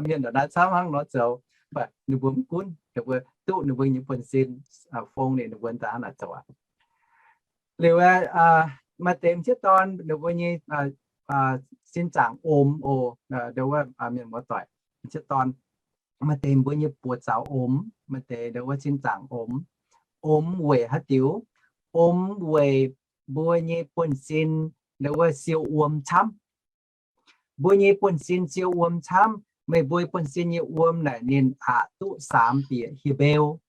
Mienh ndongc naaiv camv hnangv nor zoux. Mv baac ninh mbuo mv gunv, ninh mbuo duqv ninh mbuo nyei buonv-sin fong ninh, ninh mbuo daaih hnangv naaic zoux aqv. Liuz maaih deix m'sieqv dorn ninh mbuo nyei sin zaangc omx oc, ndo wuov mienh muoz-doic, m'sieqv dorn, maaih deix mbuo nyei buoz zaux omx, maaih deix ndo wuov sin zaangc omx. Omx weic haaix diuc? Omx weic mbuo nyei buonv-sin ndo wuov siou wuom camv. Mbuo nyei buonv-sin siou wuom camv, meih mbuo buonv-sin nyei wuom naaic ninh aqc duqv saam bieqc hieh mbeu.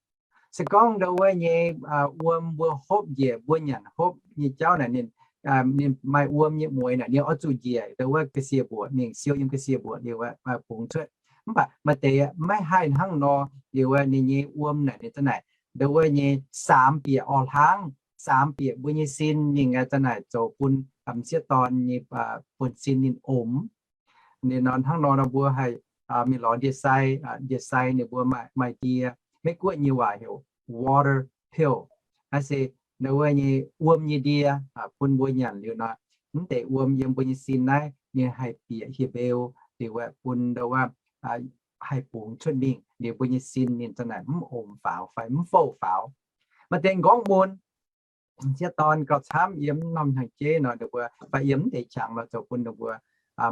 Se gorngv ndo wuov nyei wuom mbuo hopv njiec, mbuo nyanc hopv nyei jauv naaic ninh, ninh maaih wuom nyei mueix naaic ninh oix zuqc njiec ndo wuov ga'sie mbuoqc, ninh siou yiem ga'sie mbuoqc liuz bungx cuotv. Mv baac maaih deix maiv haih hnangv nor, liuz ninh nyei wuom naaic ninh za'naaic ndo wuov nyei saam bieqc orqc hlaangv, saam bieqc mbuo nyei sin mingh za'naaic zoux bun m'sieqv dorn nyei buonv-sin ninh omx. Ninh nor hnangv nor nor mbuo haih mingh lorz ndie-sai, ndie-sai ninh mbuo maaih ndie, Meiv Guoqv nyei waac heuc water pill. Naaiv se ndo wuov nyei wuom nyei ndie, bun mbuo nyanc liuz nor, mv deix wuom yiem mbuo nyei sin naaiv ninh haih bieqc hieh mbeu, liuz bun ndo wuov haih bungx cuotv mingh, liuz mbuo nyei sin ninh za'naaic mv omx faaux fai mv fouv faaux. Maaih deix m'nqorngv mun, m'sieqv dorn gauh camv yiem norm hnyangx-jeiv nor, ninh mbuo fai yiem mv deix qangx nor zoux bun ninh mbuo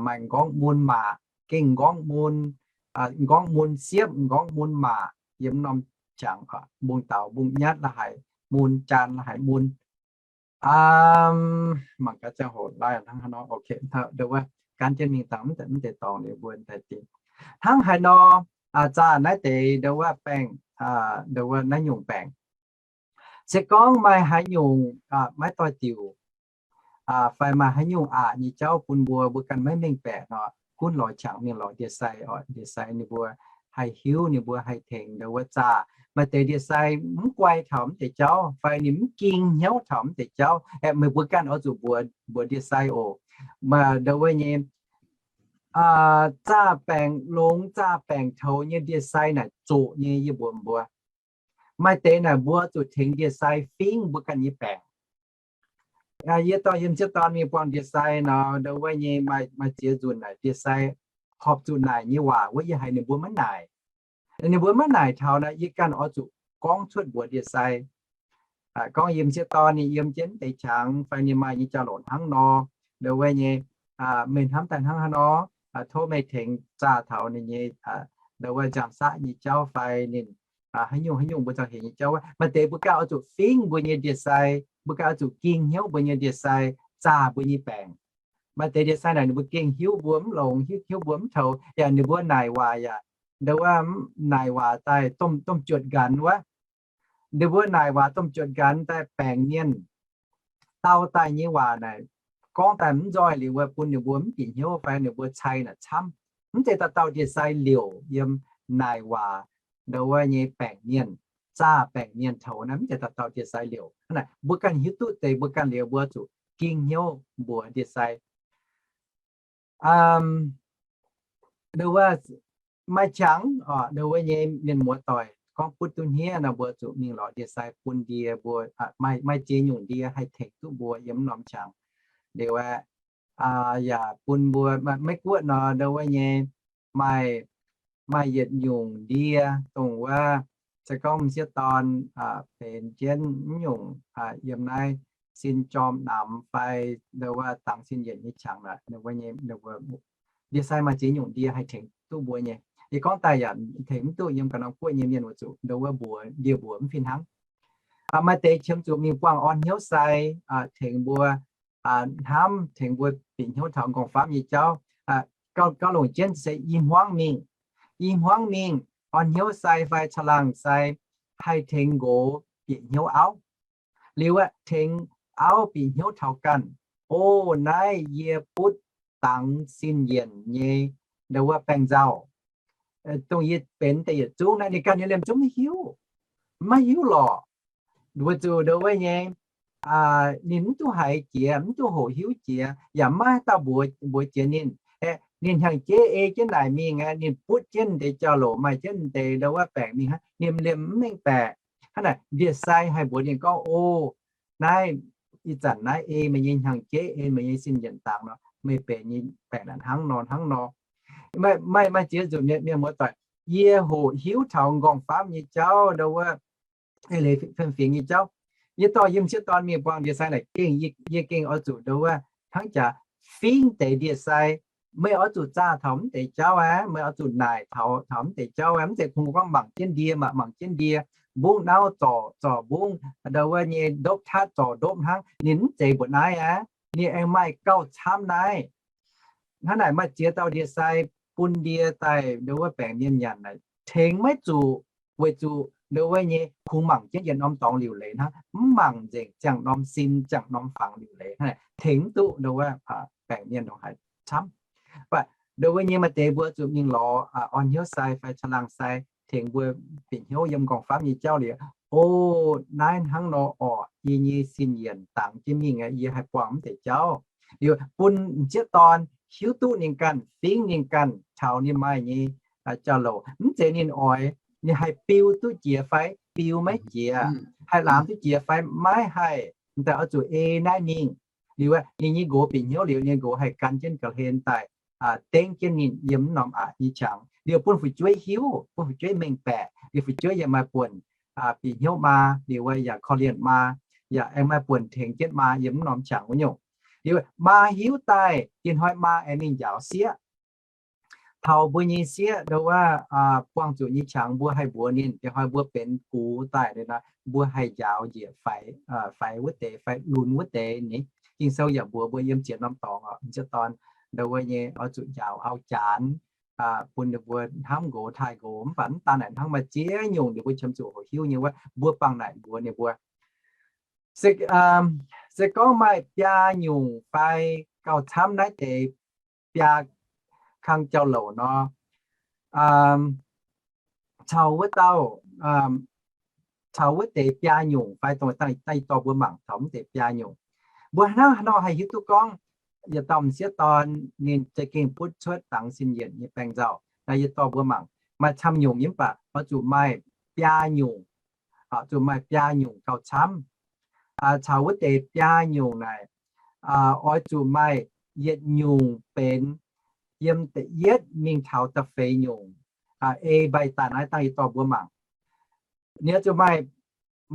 maaih m'nqorngv mun maac, gengh m'nqorngv mun, m'nqorngv mun siepv, m'nqorngv mun maac, yiem norm qangx, mbungv daux, mbungv nyatv la'haic mun, jaan la'haic mun. Mangc gaax ziangh hoc laih hnangv haaix nor, ok, ndo wuov gan jienv mingh dangh mv deix dorngx liuz mbuo daaih dingc. Hnangv haaix nor, zaah naaiv deix ndo wuov baengc, ndo wuov naaiv nyungc baengc. Se gorngv maaih haaix nyungc maiv doix-diuc fai maaih haaix nyungc aqc nyei jauv bun mbuo, mbuo ganh maiv mengh baeqc nor, gunv lorz qangx mingh lorz ndie-sai oc. Ndie-sai ninh mbuo haih hiuv, ninh mbuo haih tengx ndo wuov zaah. Maaih deix ndie-sai mv guai taux mv deix jauv fai ninh mv ging hnyouv taux mv deix jauv, aeqv, meih mbuo ganh oix zuqc mbuox, mbuox ndie-sai oc. Ndo wuov nyei zaah baengc longx, zaah baengc toux nyei ndie-sai naaic zoqc nyei, yie mbuox mbuo. Maaih deix naaic mbuo zuqc tengx ndie-sai fingv mbuo ganh nyei baengc. Yie dorh yie m'sieqv dorn mingh buangh ndie-sai nor, ndo wuov nyei maaih ziex nzunc naaic ndie-sai horpc zuqc naaic nyei waac wuov, yie haiz ninh mbuo maiv naaic. Ninh mbuo maiv naaic taux naaic, yie ganh oix zuqc gorngv cuotv mbuox ndie-sai. Gorngv yie m'sieqv dorn ninh yiem jienv deix qangx fai ninh maaih nyei jauv-louc hnangv nor, ndo wuov nyei, meih hnamv daaih hnangv haaix nor, tov meih tengx zaah taux ninh nyei ndo wuov nziaamv-saqv nyei jauv fai ninh haaix nyungc haaix nyungc mbuo ziangh hec nyei jauv wuov. Maaih deix mbuo ganh oix zuqc fingv mbuo nyei ndie-sai, mbuo ganh oix zuqc ging hnyouv mbuo nyei ndie-sai zaah mbuo nyei baengc. Maaih deix ndie-sai naaic ninh mbuo gengh hiuv mbuo mv longx, hiuv, hiuv mbuo mv toux, yaac ninh mbuo naaic waac yaac ndo wuov naaic waac daaih domh, domh juotc nqanx wuov. Ninh mbuo naaic waac domh juotc nqanx daaih baengc mienh. Dau daaih nyei waac naaic gorngv daaih mv nzoih liuz wuov bun ninh mbuo mv bieqc hnyouv fai ninh mbuo cai naaic camv. Mv zeiz dauh dauh ndie-sai liouc yiem naaic waac ndo wuov nyei baengc mienh, zaah baengc mienh toux naaiv mv zeiz dauh dauh ndie-sai liouc. Hnangv naaic mbuo ganh hiuv duqv deix mbuo ganh liuz mbuo zuqc ging hnyouv mbuox ndie-sai. Ndo wuov maaih qangx oc, ndo wuov nyei mienh muoz-doic gorngv butv duqv hniev nor mbuo zuqc mingh lorz ndie-sai bun ndie mbuo, maaih ziex nyungc ndie haih tengx duqv mbuo yiem norm qangx. Liuz aeqv, yaac bun mbuo Meiv Guoqv nor ndo wuov nyei maaih, maaih yietc nyungc ndie dongh wuov se gorngv m'sieqv dorn benx jienv mv nyungc yiem naaiv sin jorm namx fai ndo wuov dangx sin yienc nyei qangx naaic, ndie-sai maaih ziex nyungc ndie haih tengx duqv mbuo nyei. Yie gorngv daaih yaac tengx mv duqv yiem ga'norm guoqv nyei mienh weic zuqc ndo wuov mbuox ndie mbuox mv fih hnangv. Maaih deix qiemx zuqc mingh buangh orn hnyouv sai tengx mbuo hnamv, tengx mbuo bieqc hnyouv taux m'nqorngv famv nyei jauv. Gauh longc jienv se i hmuangv mingh, i hmuangv mingh, orn hnyouv sai fai caangh laangh sai haih tengx nqox bieqc hnyouv auv. Liuz aeqv, tengx auv bieqc hnyouv taux ganh. O, naaiv yie butv dangx sin yienc nyei ndo wuov baengh nzauh, dongh yie benx deix yietc zungv naaiv, ninh ganh nyei liemh zungv maiv hiuv, maiv hiuv lorqc. Weic zuqc ndo wuov nyei ninh mv duqv haiz jiex, mv duqv hoqc hiuv jiex, yaac maiv dauh mbuox, mbuox jiex ninh. Aeqv, ninh hnyangx-jeiv ei jienv naaic mingh aeqv, ninh butv jienv deix jauv-louc, maaih jienv deix ndo wuov baengc mingh hnangv, ninh liemh mv mengh baeqc. Hnangv naaic ndie-sai haih mbuox ninh gorngv, O, naaiv ih zanc naaiv ei meih nyei hnyangx-jeiv, ei meih nyei sin yienc dangx nor, meih benx nyei baengc naaic hnangv nor hnangv nor. Maaih, maaih, maaih ziex nzunc mienh, mienh muoz-doic, yie hoqc hiuv taux m'nqorngv-famv nyei jauv, ndo wuov, eix leiz fiem-fingx nyei jauv. Yie dorh yie m'sieqv dorn mingh buangh ndie-sai naaic gengh, yie, yie gengh oix zuqc ndo wuov hnangv jaax fingx deix ndie-sai. Meih oix zuqc zaah taux mv deix jauv aqv. Meih oix zuqc naaic taux, taux mv deix jauv aqv. Mv zeiz kungx gorngv mangc jienv ndie, mangc, mangc jienv ndie, mbungv nauv zorc, zorc mbungv, ndo wuov nyei ndopv tatv zorc ndopv hnangv. Ninh mv zeiz mbuoqc naaiv aqv. Ninh aengx maaih gauh camv naaiv. Hnangv naaic maaih ziex dauh ndie-sai bun ndie daaih ndo wuov baengc mienh nyanc naaic tengx maiv zuqc, weic zuqc ndo wuov nyei kungx mangc jienv yietc norm dorngx liuc leiz hnangv, mv mangc nzengc ziangh norm sin, ziangh norm fangx liuc leiz hnangv, tengx mv duqv ndo wuov baengc mienh ndongc haaix camv. Mv baac ndo wuov nyei maaih deix mbuo zuqc mingh lorz orn hnyouv sai fai caangh laangh sai tengx mbuo bieqc hnyouv yiem m'nqorngv-famv nyei jauv liuz, O, naaiv hnangv nor orqc, yie nyei sin yienc dangx jienv mingh aqv, yie haih buangh mv deix jauv. Liuz bun m'sieqv dorn hiuv duqv ninh ganh, fingx ninh ganh taux ninh maaih nyei jauv-louc. Mv zeiz ninh oix, ninh haih biu duqv jiex fai biu maiv jiex, haih laamz duqv jiex fai maiv haih, m'daaih oix zuqc ei naaiv mingh. Liuz ninh nyei nqox bieqc hnyouv liuz, ninh nqox haih gan jienv ga'hlen daaih dengv jienv ninh yiem mv norm aqc nyei qangx. Liuz bun fu'jueiv hiuv, bun fu'jueiv mengh baeqc, liuz fu'jueiv yaac maaih buonc bieqc hnyouv maa, liuz yaac korv-lienh maa, yaac aengx maaih buonc tengx jienv maa yiem mv norm qangx wuov nyungc. Liuz maa hiuv daaih, ih hnoi maa aengx mingh njaaux sieqv. Taux mbuo nyei sieqv ndo wuov buangh zuqc nyei qangx mbuo haih mbuox ninh, ih hnoi mbuo benx gux daaih nor, mbuo haih njaaux njiec faix, faix wuov deix fai lunx wuov deix ni. Ging-Sou yaac mbuox mbuo yiem ziex norm dorngx oc, m'sieqv dorn ndo wuov nyei oix zuqc njaaux auv-janx bun ninh mbuo hnamv nqox taaih nqox. Mv baac mv daan naaic hnangv, maaih ziex nyungc ninh mbuo qiemx zuqc hoqc hiuv nyei wuov, mbuo bangc naaic mbuox ninh mbuo. Se, se gorngv maaih biaa nyungc fai gauh camv naaiv deix biaa kang jauv-louc nor, caux wuov dauh, caux wuov deix biaa nyungc fai dongh dangh yie dorh mbuo mangc taux mv deix biaa nyungc. Mbuo hnangv haaix nor haih hiuv duqv gorngv yietc dauh m'sieqv dorn ninh za'gengh butv cuotv dangx sin yienc nyei baengc nzauh? Naaiv yie dorh mbuo mangc, maaih camv nyungc nyei, mv baac oix zuqc maaih biaa nyungc, zuqc maaih biaa nyungc gauh camv. Caux wuov deix biaa nyungc naaic, oix zuqc maaih yietc nyungc benx yiem da'yietv mingh taux da'feix nyungc. Ei mbaih daaih naaiv dangh yie dorh mbuo mangc. Ninh oix zuqc maaih,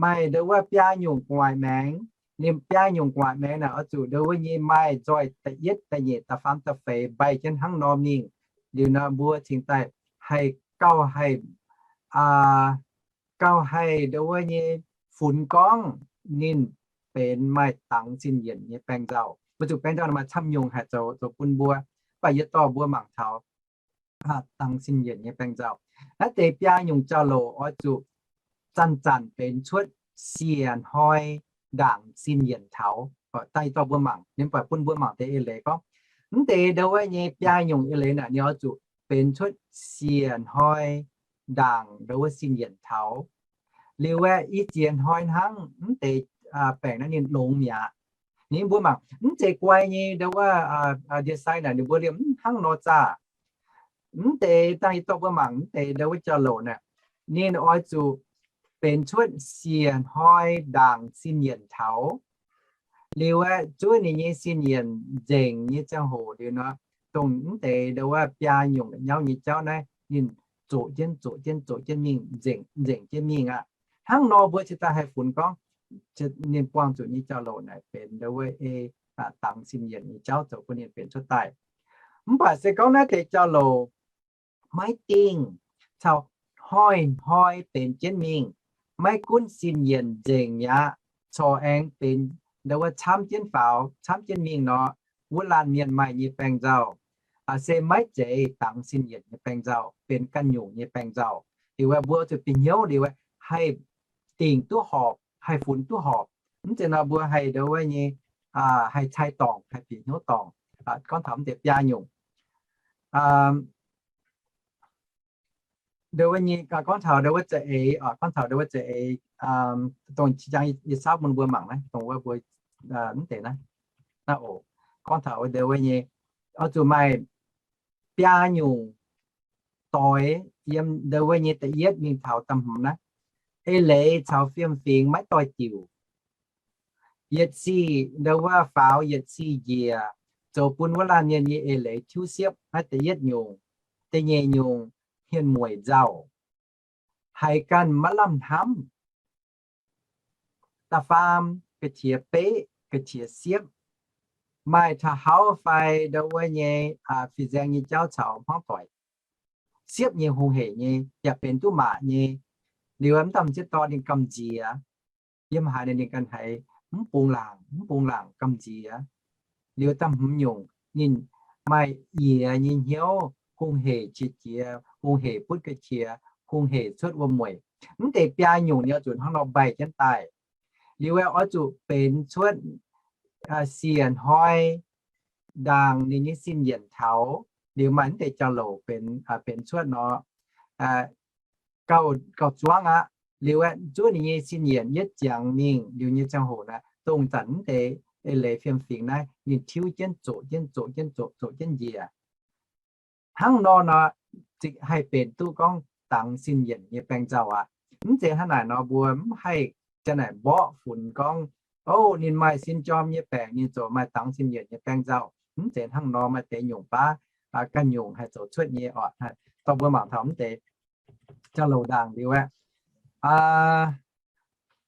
maaih ndo wuov biaa nyungc gu'nguaaic maengx. Ninh biaa nyungc gu'nguaaic maengx naaic oix zuqc ndo wuov nyei maaih nzoih da'yietv, da'nyeic, da'faam, da'feix mbaih jienv hnangv nor mingh. Liuz nor mbuo cingx daaih haih gauh haih, gauh haih ndo wuov nyei funx gorngv ninh benx maaih dangx sin yienc nyei baengc nzauh. Mbuo zuqc baengc nzauh maaih camv nyungc haih zoux, zoux bun mbuo. Mv baac yie dorh mbuo mangc taux dangx sin yienc nyei baengc nzauh. Naaiv deix biaa nyungc jauv-louc oix zuqc zanc-zanc benx cuotv siec hnoi ndaangc sin yienc taux. Dangh yie dorh mbuo mangc, ninh baac bun mbuo mangc deix eix leiz gorngv, mv deix ndo wuov nyei biaa nyungc eix leiz naaic ninh oix zuqc benx cuotv siec hnoi ndaangc ndo wuov sin yienc taux. Liuz aeqv, i ziex hnoi hnangv mv deix baengc naaiv ninh longx mi'aqv. Ninh mbuo mangc mv zeiz guai nyei ndo wuov ndie-sai naaic ninh mbuo liemh mv hnangv nor zaah. Mv deix dangh yie dorh mbuo mangc mv deix ndo wuov jauv-louc naaic, ninh oix zuqc benx cuotv siec hnoi ndaangc sin yienc taux. Liuz aeqv, zuov ninh nyei sin yienc nzengc nyei ziangh hoc liuz nor, dongh mv deix ndo wuov biaa nyungc nyauv nyei jauv naaiv ninh zoqc jienv, zoqc jienv, zoqc jienv mingh, nzengc, nzengc jienv mingh aqv. Hnangv nor mbuo cingx daaih haih funx gorngv ninh buangh zuqc nyei jauv-louc naaic benx ndo wuov ei dangx sin yienc nyei jauv zoux bun ninh benx cuotv daaih. Mv baac se gorngv naaiv deix jauv-louc maiv dingh, caux hnoi-hnoi benx jienv mingh, maiv gunv sin yienc nzengc mi'aqv, corc aengx benx ndo wuov camv jienv faaux, camv jienv mingh nor, wuov laanh mienh maaih nyei baengc nzauh se maiv zeiz dangx sin yienc nyei baengc nzauh, benx ganh nyungc nyei baengc nzauh. Liuz aeqv, mbuo zuqc bieqc hnyouv liuz aeqv, haih dingc duqv horpc, haih funx duqv horpc. Mv zeiz nor mbuo haih ndo wuov nyei, haih cai dorngc, haih bieqc hnyouv dorngc. Gorngv taux mv deix biaa nyungc, ndo wuov nyei, gorngv taux ndo wuov za'eix, gorngv taux ndo wuov za'eix, dongh qi jangx yie saauv bun mbuo mangc naaiv, dongh wuov mbuo mv deix naaiv, naaiv oc. Gorngv taux ndo wuov nyei, oix zuqc maaih biaa nyungc doix yiem ndo wuov nyei da'yietv mingh taux da'hmz naaiv. eix leiz caux fiem-fingx maiv doix-diuc. Yietc sic ndo wuov faaux yietc sic njiec, zoux bun wuov laanh mienh nyei eix leiz tiuv siepv. Naaiv da'yietv nyungc. Da'nyeic nyungc, hmien mueic nzauh, haiz ganh maiv lamh hnamv. Da'faam, ga'qiex beqv, ga'qiex siepv, maaih taux hauv fai ndo wuov nyei fih nzaeng nyei jauv caux hmuangv doic, siepv nyei hungh heic nyei, yaac benx duqv maac nyei. Liuz mv dangh m'sieqv dorn ninh gamh nziex, yiem haaix ninh ganh haiz mv bungx laangc, mv bungx laangc gamh nziex. Liuz da'hmz nyungc, ninh maaih yiez nyei hnyouv, hungh heic qiex jiez, hungh heic butv ga'qiex, hungh heic cuotv wuom-mueic. Mv deix biaa nyungc ninh oix zuqc hnangv nor mbaih jienv daaih. Liuz aeqv, oix zuqc benx cuotv sie hnoi ndaangc ninh nyei sin yienc taux. Liuz maaih mv deix jauv-louc benx, benx cuotv nor, gauh, gauh zuangv aqv. Liuz aeqv, zuov ninh nyei sin yienc yietv ziangx mingh liuz nyei ziangh hoc naaiv, dongh zanc mv deix eix leiz fiem-fingx naaiv ninh tiuv jienv zoqc jienv zoqc jienv zoqc zoqc jienv njiec. Hnangv nor nor, zinh haih benx duqv gorngv dangx sin yienc nyei baeng nzauh aqv. Mv zeiz hnangv naaic nor mbuo mv haih jaa naaic mborqv funx gorngv, o, ninh maaih sin jorm nyei baengc, ninh ziouc maaih dangx sin yienc nyei baeng nzauh. Mv zeiz hnangv nor, maaih deix nyungc baav ganh nyungc haih zoux cuotv nyei oc. Dorh mbuo mangc taux mv deix jauv-louc ndaangc liuz aeqv,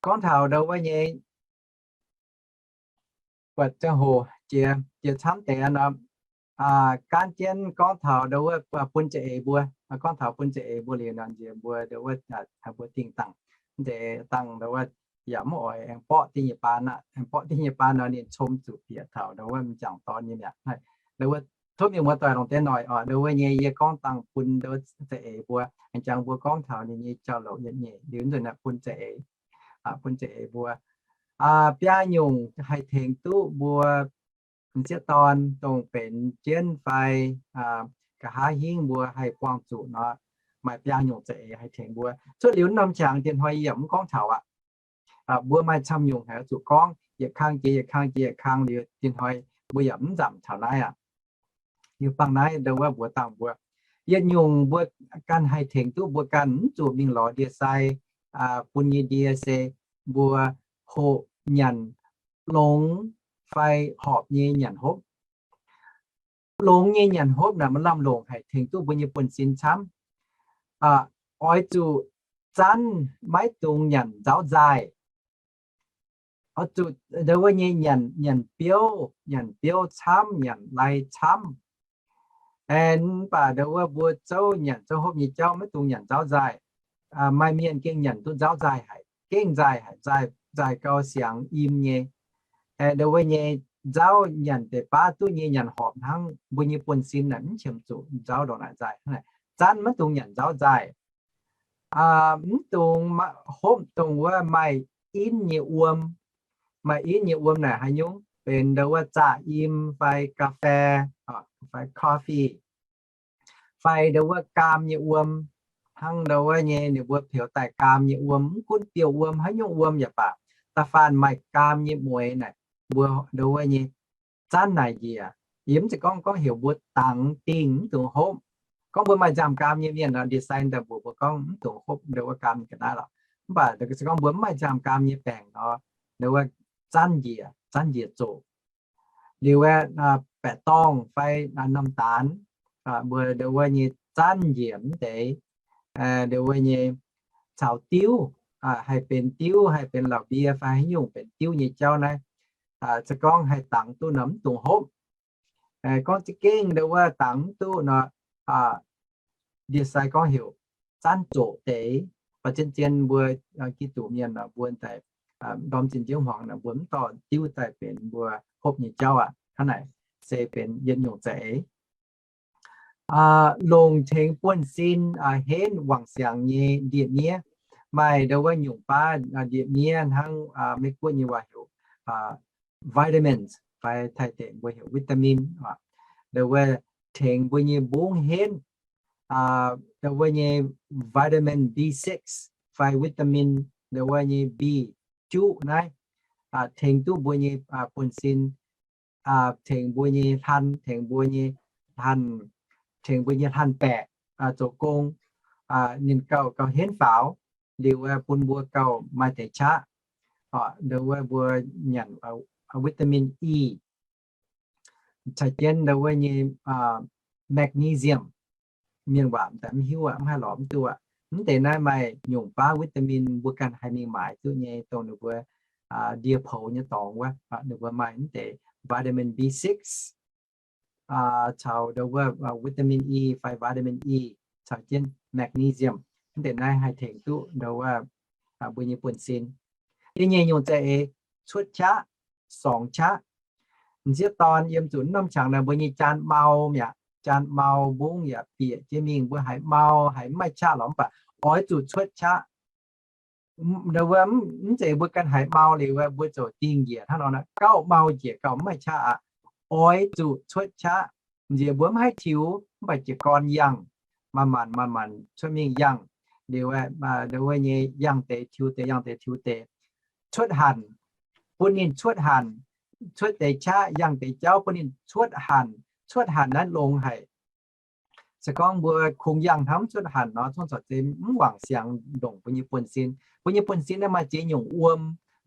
gorngv taux ndo wuov nyei buatc ziangh hoc jiex, jiex camv deix nor, gaanv jienv gorngv taux ndo wuov bun za'eix mbuo, gorngv taux bun za'eix mbuo liuz nor, nziex mbuo ndo wuov, mbuo dingh dangh, mv deix dangh ndo wuov yaac mv oix aengx borqv dingh nyei baan aqv. Aengx borqv dingh nyei baan nor, ninh com zuqc bieqc taux ndo wuov m'jangc dorn nyei mi'aqv. Ndo wuov tov mienh muoz-doic longc deix noic oc. Ndo wuov nyei yie gorngv dangh bun ndo wuov za'eix mbuo, aengx jangx mbuo gorngv taux ninh nyei jauv-louc yietc nyeic liuz nzunc naaiv bun za'eix, bun za'eix mbuo. Biaa nyungc haih tengx duqv mbuo m'sieqv dorn dongh benx jienv fai nqa'haav hingv mbuo haih buangh zuqc nor, maaih biaa nyungc za'eix haih tengx mbuo. Cuotv liuz norm qangx diex hnoi yie yaac mv gorngv taux aqv. Mbuo maaih camv nyungc haih oix zuqc gorngv yietc kang jiex yietc kang jiex yietc kang liuz diex hnoi mbuo yaac mv nzamc taux naaiv aqv. Liuz bangc naaiv ndo wuov mbuox dangh mbuo, yietc nyungc mbuo ganh haih tengx duqv mbuo ganh mv zuqc mingh lorz ndie-sai bun nyei ndie se mbuo hoqc nyanc longx fai horpc nyei nyanc hopv. Longx nyei nyanc hopv naaic maaih lamh longc haih tengx duqv mbuo nyei buonv-sin camv. Oix zuqc zanv maiv dungx nyanc nzauv nzaaih. Oix zuqc ndo wuov nyei nyanc, nyanc biouv, nyanc biouv camv, nyanc lai camv. Aengx mv baac ndo wuov mbuo zouv nyanc zouv hopv nyei jauv maiv dungx nyanc nzauv nzaaih. Maaih mienh gengh nyanc duqv nzauv nzaaih haic, gengh nzaaih haic, nzaaih, nzaaih gau siangx im nyei. Ndo wuov nyei nzauv nyanc deix baav duqv nyei nyanc horpc hnangv mbuo nyei buonv-sin naaic mv qiemx zuqc nzauv ndongc naaic nzaaih. Zanv maiv dungx nyanc nzauv nzaaih. Mv dungx hopv dongh wuov maaih inv nyei wuom. Maaih inv nyei wuom naaic haaix nyungc? Benx ndo wuov zaqc im fai ga'fei, fai coffee, fai ndo wuov gaam nyei wuom. Hnangv ndo wuov nyei ninh mbuo peux daaih gaam nyei wuom, mv gunv biouv-wuom haaix nyungc wuom yaac baac, da'faanh maaih gaam nyei mueix naaic, mbuo ndo wuov nyei zanv naaic njiec. Yie mv zeiz gorngv, gorngv heuc mbuo dangx dingh mv dungx hopv. Gorngv mbuo maaih nziaamv-gaam nyei mienh nor, ndie-sai daaih mbuox mbuo gorngv mv dungx hopv ndo wuov gaam ga'naaiv lorqc. Mv baac se gorngv mbuo mv maaih nziaamv-gaam nyei baengc nor, ndo wuov zanv njiec, zanv njiec zoqc. Liuz aeqv, baeqc dorngh fai norm daanx, mbuo ndo wuov nyei zanv njiec mv deix, ndo wuov nyei caux diuv, haih benx diuv, haih benx lauh mbie fai haaix nyungc benx diuv nyei jauv naaiv, se gorngv haih dangx duqv nor mv dungx hopv. Gorngv za'gengh ndo wuov dangx mv duqv nor, ndie-sai gorngv heuc zanv zoqc deix. Baac zien-zien mbuo Giduc mienh nor, mbuo daaih ndorm zinh nziouv hmuangx nor, mbuo mv dorh diuv daaih benx mbuo hopv nyei jauv aqv. Hnangv naaic se benx yietc nyungc za'eix. Longc tengx buonv-sin henv wangc siangx nyei ndie-miev. Maaih ndo wuov nyungc baav ndie-miev hnangv Meiv-Guoqv nyei waac heuc vitamins fai Taiv-Deic mbuo heuc vitamin. Ndo wuov tengx mbuo nyei mbungv henv, ndo wuov nyei vitamin B six fai vitamin ndo wuov nyei B juqv naaiv, tengx duqv mbuo nyei buonv-sin, tengx mbuo nyei hlan, tengx mbuo nyei hlan, tengx mbuo nyei hlan-baeqc zoux gong, ninh gauh, gauh henv faaux. liuz wuov bun mbuo gauh maaih deix qaqv. Nduov wuov mbuo nyanc vitamin E, caux jienv nduov wuov nyei magnesium. Mienh waac m'daaih mv hiuv aqv, mv haih lorz mv duqv aqv. Mv deix naaiv maaih nyungc baav vitamin mbuo ganh haih mingh maaiz duqv nyei, dongh ninh mbuo ndie poux nyei dorngx wuov, ninh mbuo maaih mv deix vitamin B six caux nduov wuov vitamin E fai vitamin E caux jienv magnesium. Mv deix naaiv haih tengx duqv nduov wuov mbuo nyei buonv-sin. Yie nyei nyungc za'eix cuotv qaqv, sorngx qaqv. M'sieqv dorn yiem zuqc norm qangx naaic mbuo nyei jaan mau mi'aqv. Jaan mau mbungv yaac bieqc jienv mingh, mbuo haiz mau haiz mv maaih qaqv lorqc, mv baac oix zuqc cuotv qaqv. Nduov wuov mv zeiz mbuo ganh haiz mau liuz wuov mbuo ziouc dingh njiec hnangv nor, gauh mau njiec gauh mv maaih qaqv aqv. Oix zuqc cuotv qaqv. Nziex mbuo mv haih tiux, mv baac jiez gorn yangh, manc-manc manc-manc cuotv mingh yangh. Liuz nduov wuov nyei yangh deix tiux deix, yangh deix tiux deix, cuotv hanc, bun ninh cuotv hanc, cuotv deix qaqv, yangh deix jauv bun ninh cuotv hanc. Cuotv hanc naaiv longx haic. Se gorngv mbuo kungx yangh hnamv cuotv hanc nor, zungv corc zeiz mv wangc siangx ndongc mbuo nyei buonv-sin. Mbuo nyei buonv-sin naaiv maaih ziex nyungc wuom,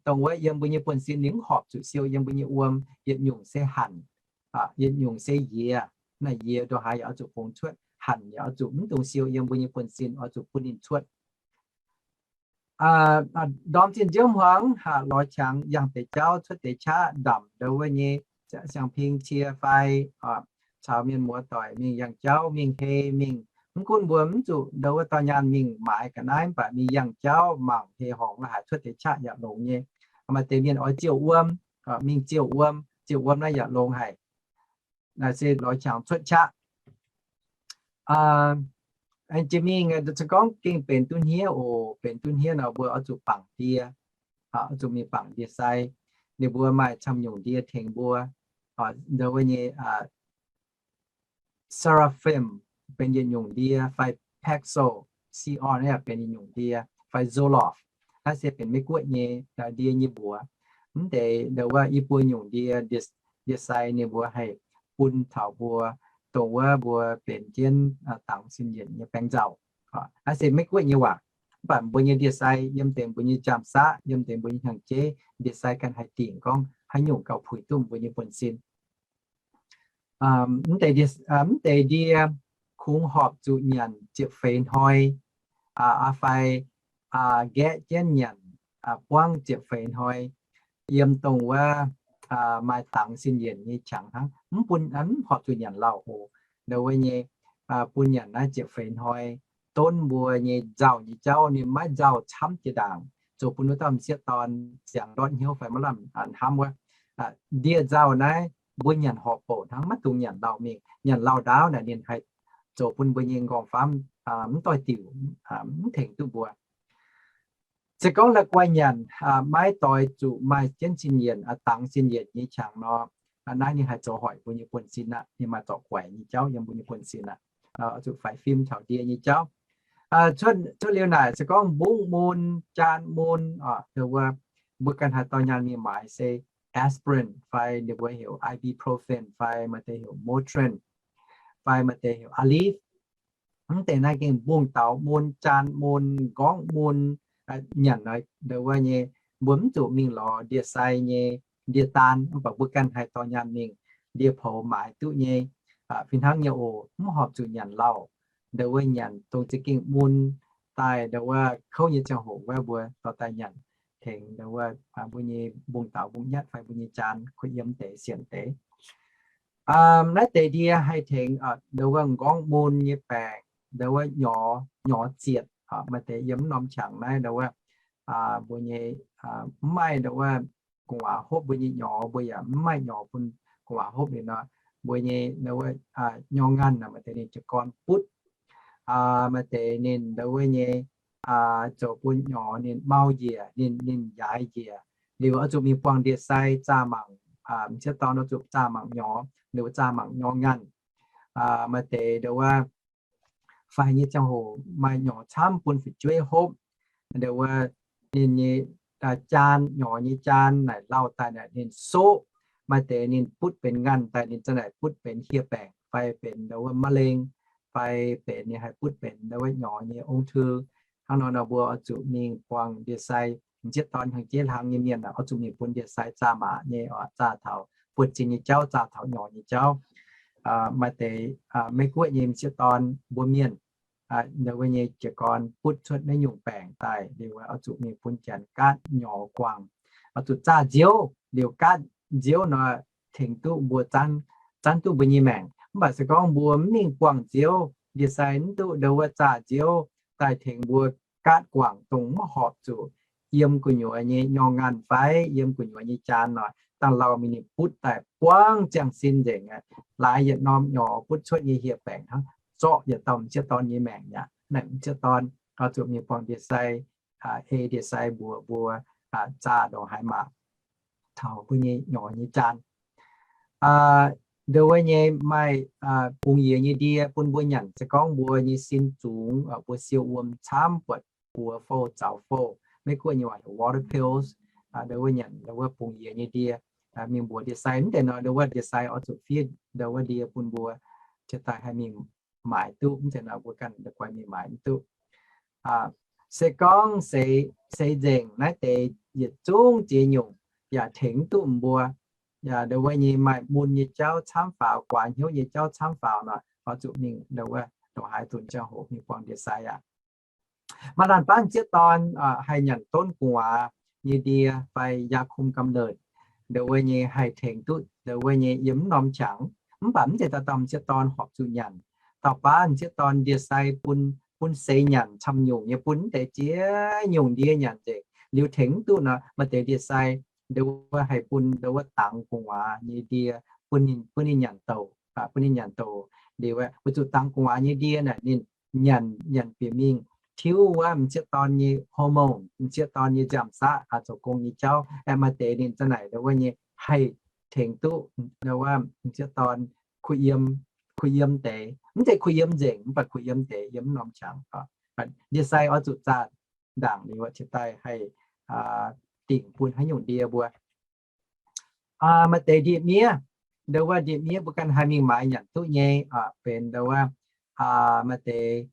dongh wuov yiem mbuo nyei buonv-sin ninh mv horpc zuqc siou yiem mbuo nyei wuom. Yietc nyungc se hanc, yietc nyungc se yie. Naaiv yie ndongc haaix yaac oix zuqc kungx cuotv, hanc yaac oix zuqc mv dungx siou yiem mbuo nyei buonv-sin, oix zuqc bun ninh cuotv. Ndorm zinh nziouv hmuangx lorz qangx yangh deix jauv, cuotv deix qaqv, ndamc nduov wuov nyei siang-ping cie fai caux mienh muoz doic mingh yangh jauv, mingh hei, mingh mv gunv mbuo mv zuqc nduov wuov dorh nyaanh mingh maaiz ga'naaiv, mv baac mingh yangh jauv mangc hei horngc la'haic cuotv deix qaqv yaac longx nyei. Maaih deix mienh oix ziouh wuom, mingh ziouh wuom, ziouh wuom naaiv yaac longx haic. Naaiv se lorz qangx cuotv qaqv. Aengx jiex mingh se gorngv gengh benx duqv hniev oc, benx duqv hniev nor mbuo oix zuqc bangc ndie, oix zuqc mingh bangc ndie-sai. Ninh mbuo maaih camv nyungc ndie tengx mbuo, nduov wuov nyei seraphim benx yietc nyungc ndie, fai Paxil, Xi'an naaiv benx yietc nyungc ndie, fai Zoloft. Naaiv se benx Meiv-Guoqv nyei ndie nyei mbuox. Mv deix nduov wuov i buo nyungc ndie, ndie-sai ninh mbuo haih bun taux mbuo, dongh wuov mbuo benx jienv dangx sin yienc nyei baengc nzauh. Naaiv se Meiv-Guoqv nyei waac. Mv baac mbuo nyei ndie-sai yiem deix mbuo nyei jaam-saqv, yiem deix mbuo nyei hnyangx-jeiv, ndie-sai ganh haih dingc gorngv haaix nyungc gauh puix duqv mbuo nyei buonv-sin. Mv deix, mv deix ndie kungx horpc zuqc nyanc ziepc feix hnoi, fai nqaeqv jienv nyanc buangv ziepc feix hnoi, yiem dongh wuov maaih dangx sin yienc nyei qangx hnangv. Mv bun, mv horpc zuqc nyanc lauh oc. Nduov wuov nyei bun nyanc naaiv ziepc feix hnoi, donv mbuo nyei nzauh nyei jauv. Ninh maiv nzauh camv jiex ndaangc, zoux bun wuov dauh m'sieqv dorn ziangx ndortv hnyouv fai maiv lamh hnamv wuov. Ndie-nzauh naaiv mbuo nyanc horpc bouc hnangv, maiv dungx nyanc lauh mingh. Nyanc lauh ndaauv naaic ninh haih zoux bun mbuo nyei nqorngv-famv mv doix-diuc, mv tengx duqv mbuo. Se gorngv la'guaih nyanc maiv doix zuqc maaih jienv sin yienc, dangx sin yienc nyei qangx nor, naaiv ninh haih zoux hoic mbuo nyei buonv-sin aqv. Ninh maaih zorc guaix nyei jauv yiem mbuo nyei buonv-sin aqv. Zuqc faix fim taux ndie nyei jauv. Cuotv liuz naaic se gorngv mbungv mun, jaan mun, wuov mbuo ganh haih dorh nyaanh mingh maaiz se aspirin fai ninh mbuo heuc ibuprofen fai maaih deix heuc Motrin fai maaih deix heuc Aleve. Mv deix naaiv gengh mbungv daux mun, jaan mun, nqorngv mun, nyanc nduov wuov nyei, mbuo mv zuqc mingh lorz ndie-sai nyei ndie-daan, mv baac mbuo ganh haih dorh nyaanh mingh ndie-poux maaiz duqv nyei. Fih hnangv nyei oc, mv horpc zuqc nyanc lauh. Nduov wuov nyanc dongh za'gengh mun daaih nduov wuov kouv nyei ziangh hoc wuov mbuo dorh daaih nyanc tengx nduov wuov mbuo nyei mbungv daux mbungv nyatv fai mbuo nyei jaan kuh yiem deix sienc deix. Naaiv deix ndie haih tengx nduov wuov nqorngv mun nyei baengc, nduov wuov nyorx, nyorx zietc, maaih deix yiem mv norm qangx naaiv nduov wuov mbuo nyei mv maaih nduov wuov gu'nguaaz hopv mbuo nyei nyorx, mbuo yaac mv maaih nyorx bun gu'nguaaz hopv liuz nor, mbuo nyei nduov wuov nyorx nganh maaih deix ninh jiez gorn butv, maaih deix ninh nduov wuov nyei zoux bun nyorx ninh mau njiec, ninh, ninh yaaix njiec. Liuz oix zuqc mingh buangh ndie-sai zaah mangc, m'sieqv dorn oix zuqc zaah mangc nyorx, liuz zaah mangc nyorx nganh. Maaih deix nduov wuov faix nyei ziangh hoc maaih nyorx camv bun fu'jueiv hopv, nduov wuov ninh nyei jaan, nyorx nyei jaan naaic lauh daaih naaic ninh soqv. Maaih deix ninh butv benx nganh daaih ninh za'naaic butv benx hieh baengc fai benx nduov wuov มะเร็ง, fai benx ninh haih butv benx nduov wuov nyorx nyei องค์ thư, Hnangv nor nor mbuo oix zuqc mingh buangh ndie-sai, m'sieqv dorn hnyangx-jeiv hlang nyei mienh oix zuqc mingh bun ndie-sai zaah maac nyei, zaah taux buonv-sin nyei jauv, zaah taux nyorx nyei jauv. Maaih deix Meiv-Guoqv nyei m'sieqv dorn mbuo mienh, ndau wuov nyei jiez gorn butv cuotv naaiv nyungc baengc daaih liuz, oix zuqc mingh bun janx gaatv nyorx guangc, oix zuqc zaah nziouv liuz gaatv nziouv nor tengx duqv mbuo, zanv duqv mbuo nyei maengc. Mv baac se gorngv mbuo mv mingh buangh nziouv, ndie-sai mv duqv ndau wuov zaah nziouv daaih tengx mbuo gaatv guangc dongh mv horpc zuqc yiem gu'nyuoz nyei nyorngh nganh fai yiem gu'nyuoz nyei jaan nor, dangh lauh mingh ninh butv daaih buangv ziangh sin nzengc aqv. Laaix yietc norm nyorx butv cuotv nyei hieh baengc hnangv, zorqv yietc dauh m'sieqv dorn nyei maengc aqv. Naaiv m'sieqv dorn oix zuqc mingh buangh ndie-sai, ei ndie-sai mbuox mbuo zaah ndongc haaix maac taux mbuo nyei nyorx nyei jaan. Ndau wuov nyei maaih bungx yiex nyei ndie bun mbuo nyanc. Se gorngv mbuo nyei sin zungx, mbuo siou wuom camv, buatc buoz fouh zaux fouh, Meiv-Guoqv nyei waac heuc water pills. Ndau wuov nyanc ndau wuov bungx yiex nyei ndie, mingh mbuox ndie-sai mv deix nor, ndau wuov ndie-sai oix zuqc fiev ndau wuov ndie bun mbuo, cingx daaih haih mingh maaiz duqv. Mv deix nor mbuo ganh guaix mingh maaiz mv duqv. Se gorngv seix nzengc naaiv deix yietc zungv ziex nyungc yaac tengx mv duqv mbuo, yaac ndau wuov nyei maaih mun nyei jauv camv faaux, guaax hnyouv nyei jauv camv faaux nor, oix zuqc mingh ndau wuov ndongc haaix dunx ziangh hoc mingh buangh ndie-sai aqv. Maaih laanh baav m'sieqv dorn haih nyanc donv gu'nguaaz nyei ndie fai ยาคุมกำเนิด, ndau wuov nyei haih tengx duqv ndau wuov nyei yiem mv norm qangx. Mv baac mv zeiz dauh dauh m'sieqv dorn horpc zuqc nyanc. Dauh baav m'sieqv dorn ndie-sai bun, bun seix nyanc camv nyungc nyei, bun mv deix ziex nyungc ndie nyanc nzengc liuz tengx mv duqv nor, maaih deix ndie-sai ndau wuov haih bun ndau wuov dangx gu'nguaaz nyei ndie bun ninh, bun ninh nyanc douc, bun ninh nyanc douc liuz, weic zuqc dangx gu'nguaaz nyei ndie naaic ninh nyanc, nyanc bieqc mingh tiuv wuov m'sieqv dorn nyei hormone, m'sieqv dorn nyei nziaamv-saqv, zoux gong nyei jauv. Aeqv, maaih deix ninh za'naaic ndau wuov nyei haih tengx duqv ndau wuov m'sieqv dorn kuh yiem, kuh yiem deix, mv zeiz kuh yiem nzengc, mv baac kuh yiem deix, yiem mv norm qangx. Ndie-sai oix zuqc zaah ndaangc liuz cingx daaih haih dingc bun haaix nyungc ndie mbuo. Maaih deix ndie-miev, ndau wuov ndie-miev mbuo ganh haih mingh maaiz nyanc duqv nyei, benx ndau wuov, maaih deix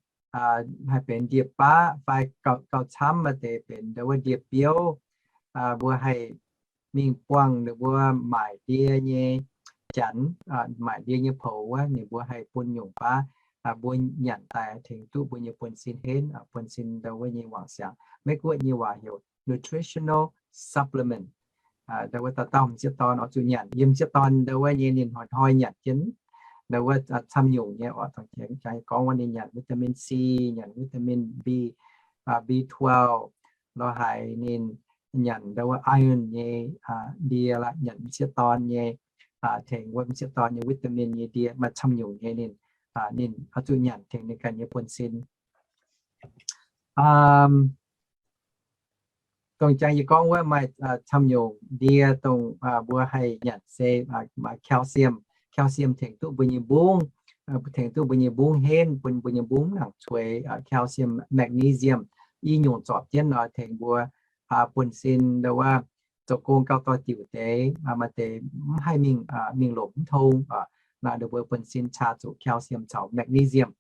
haih benx ndie-baqv fai gauh camv maaih deix benx ndau wuov ndie-biouv. Mbuo haih mingh buangh ninh mbuo maaic ndie nyei janx, maaic ndie nyei poux wuov, ninh mbuo haih bun nyungc baav mbuo nyanc daaih tengx duqv mbuo nyei buonv-sin henv, buonv-sin ndau wuov nyei wangc siangx. Meiv-Guoqv nyei waac heuc nutritional supplement. Ndau wuov dauh dauh m'sieqv dorn oix zuqc nyanc. Yiem m'sieqv dorn ndau wuov nyei ninh hnoi-hnoi nyanc jienv ndau wuov camv nyungc nyei oc. Dongh jangx gorngv wuov ninh nyanc vitamin C, nyanc vitamin B, B twelve, lorz haic ninh nyanc ndau wuov iron nyei ndie, lorz nyanc m'sieqv dorn nyei, tengx wuov m'sieqv dorn nyei vitamin nyei ndie, maaih camv nyungc nyei ninh, ninh oix zuqc nyanc tengx ninh ganh nyei buonv-sin. Dongh jangx yie gorngv wuov maaih camv nyungc ndie dongh mbuo haih nyanc se maaih calcium. Calcium tengx duqv mbuo nyei mbungv, tengx duqv mbuo nyei mbungv henv, bun mbuo nyei mbungv mv nangc cueix. Calcium, magnesium, i nyungc zorpc jienv nor tengx mbuo buonv-sin ndau wuov zoux gong gauh doix-diuc deix, maaih deix mv haih mingh, mingh lomc mv tong, naaiv ndau mbuo buonv-sin caa zuqc calcium caux magnesium.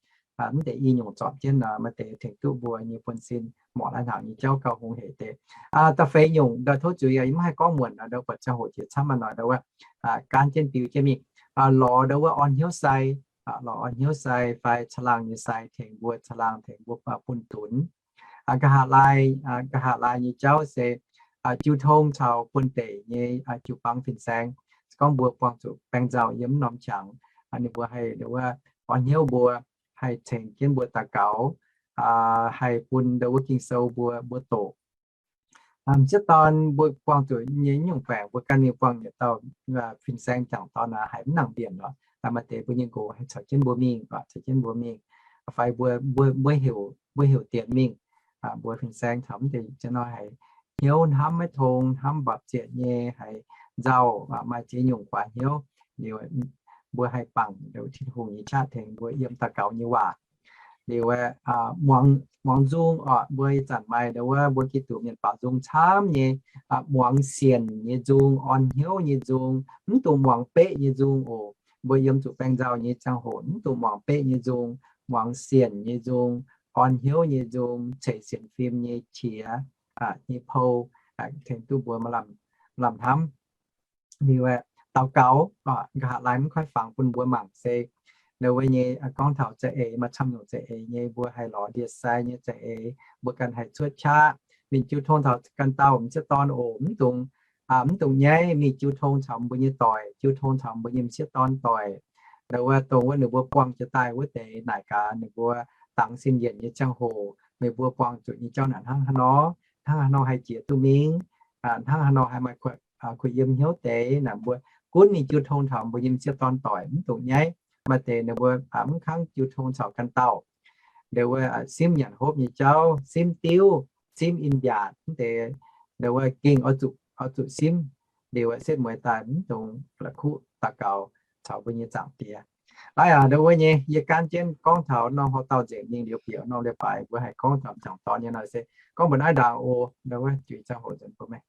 Mv deix i nyungc zorpc jienv nor maaih deix tengx duqv mbuo nyei buonv-sin morc lai-hnaangx nyei jauv gauh hungh heic deix. Da'feix nyungc ndau tov zuiz yie mv haih gorngv muonc nor, ndau buatc ziangh hoc jiex camv aqv nor, ndau wuov gaanv jienv biux jienv mingh lorz ndau wuov orn hnyouv sai, lorz orn hnyouv sai fai caangh laangh nyei sai tengx mbuo, caangh laangh tengx mbuo bun dunx. Nqa'haav laai, nqa'haav laai nyei jauv se jiu tong caux buonv-deic nyei jiu-baang fin-saeng. Se gorngv mbuo buangh zuqc baeng nzauh yiem mv norm qangx, ninh mbuo haih ndau wuov orn hnyouv mbuo, haih tengx jienv mbuo daux gaux, haih bun ndau wuov Ging-Sou mbuo, mbuo doqc. M'sieqv dorn mbuo buangh zuqc nyei nyungc baengc mbuo ganh mingh buangh yietc dauh fin-saeng jangc dorn aqv, haiz mv nangc mbienc lorqc. Maaih deix mbuo nyei nqox haih caux jienv mbuo mingh, caux jienv mbuo mingh, fai mbuo, mbuo, mbuo heuc, mbuo heuc dienx mingh, mbuo fin-saeng caux mv deix jienv nor haiz hnyouv hnamv maiv tong, hnamv mbapc zietc nyei, haiz nzauh, maaih ziex nyungc guaax hnyouv. Liuz mbuo haih bangc Tin-Hungh nyei qaqv tengx mbuo yiem daux gaux nyei waac. Liuz muangx, muangx nzung orqc, mbuo ih zanc maaih ndau wuov mbuo Giduc mienh baaux nzung camv nyei, muangx sienc nyei nzung, orn hnyouv nyei nzung, mv dungx muangx beqv nyei nzung oc. Mbuo yiem zuqc baeng nzauh nyei ziangh hoc mv dungx muangx beqv nyei nzung, muangx sienc nyei nzung, orn hnyouv nyei nzung, ceix sienx fim nyei qiex, nyei pou, tengx duqv mbuo maaih lamh hnamv. Liuz daux gaux, nqa'haav laai mv koi fangx bun mbuo mangc se, ndau wuov nyei gorngv taux za'eix, maaih camv nyungc za'eix nyei mbuo haih lorz ndie-sai nyei za'eix, mbuo ganh haih cuotv qaqv. Mingh jiu tong taux ganh dauh m'sieqv dorn oc, mv dungx, mv dungx nyaiv mingh jiu tong caux mbuo nyei doic, jiu tong caux mbuo nyei m'sieqv dorn doic. Ndau wuov dongh wuov ninh mbuo buangh jiex daaih wuov deix naaic gaax ninh mbuo dangx sin yienc nyei ziangh hoc meih mbuo buangh zuqc nyei jauv naaic hnangv haaix nor, hnangv haaix nor haih jiex duqv mingh, hnangv haaix nor haih maaih kuh yiem hnyouv deix naaic mbuo gunv mingh jiu tong taux mbuo nyei m'sieqv dorn doic mv dungx nyaiv. Maaih deix ninh mbuo mv kangv jiu tong caux ganh dauh. Ndau wuov simv nyanc hopv nyei jauv, simv diuv, simv in-mbiaatc mv deix, ndau wuov gengh oix zuqc, oix zuqc simv. Liuz setv mueiz daaih mv dungx la'kuqv daux gaux caux mbuo nyei Zaangc Diex. Laaix aac, ndau wuov nyei yie gaanv jienv gorngv taux norm horh dauh nzengc mingh liuz bieqc norm leiz-baaix mbuo haih gorngv taux m'jangc dorn nyei nor se gorngv mbuo naaiv ndaangc oc. Ndau wuov juix ziangh hoc nzengc bun meih.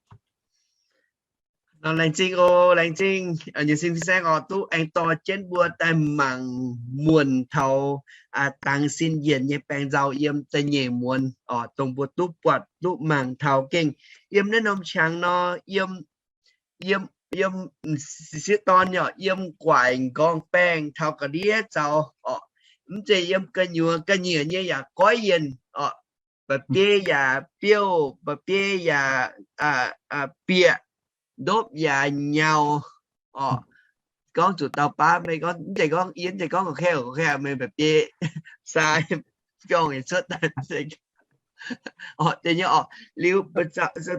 Nor laengz zingh oc, laengz zingh nyei sin fin-saeng oc, duqv aengx dorh jienv mbuo daaih mangc muonc taux dangx sin yienc nyei baengc nzauh yiem da'nyeic muonz oc, dongh mbuo duqv buatc duqv mangc taux gengh yiem naaiv norm qangx nor, yiem, yiem, yiem m'sieqv dorn yaac yiem guaaic m'nqorngv baengh taux ga'ndiev zaux oc. Mv zeiz yiem gu'nyuoz ga'nyiec nyei yaac goiv yienc oc. Mba'biei yaac biouv, mba'biei yaac bieqc, ndopv yaac nyaux oc. Gorngv zuqc dauh baav, mv zeiz gorngv, yie mv zeiz gorngv ga'kaeqv, ga'kaeqv meih mba'biei sai biorngh yietc cuotv daaih. Oc, deix nyei oc. Liuz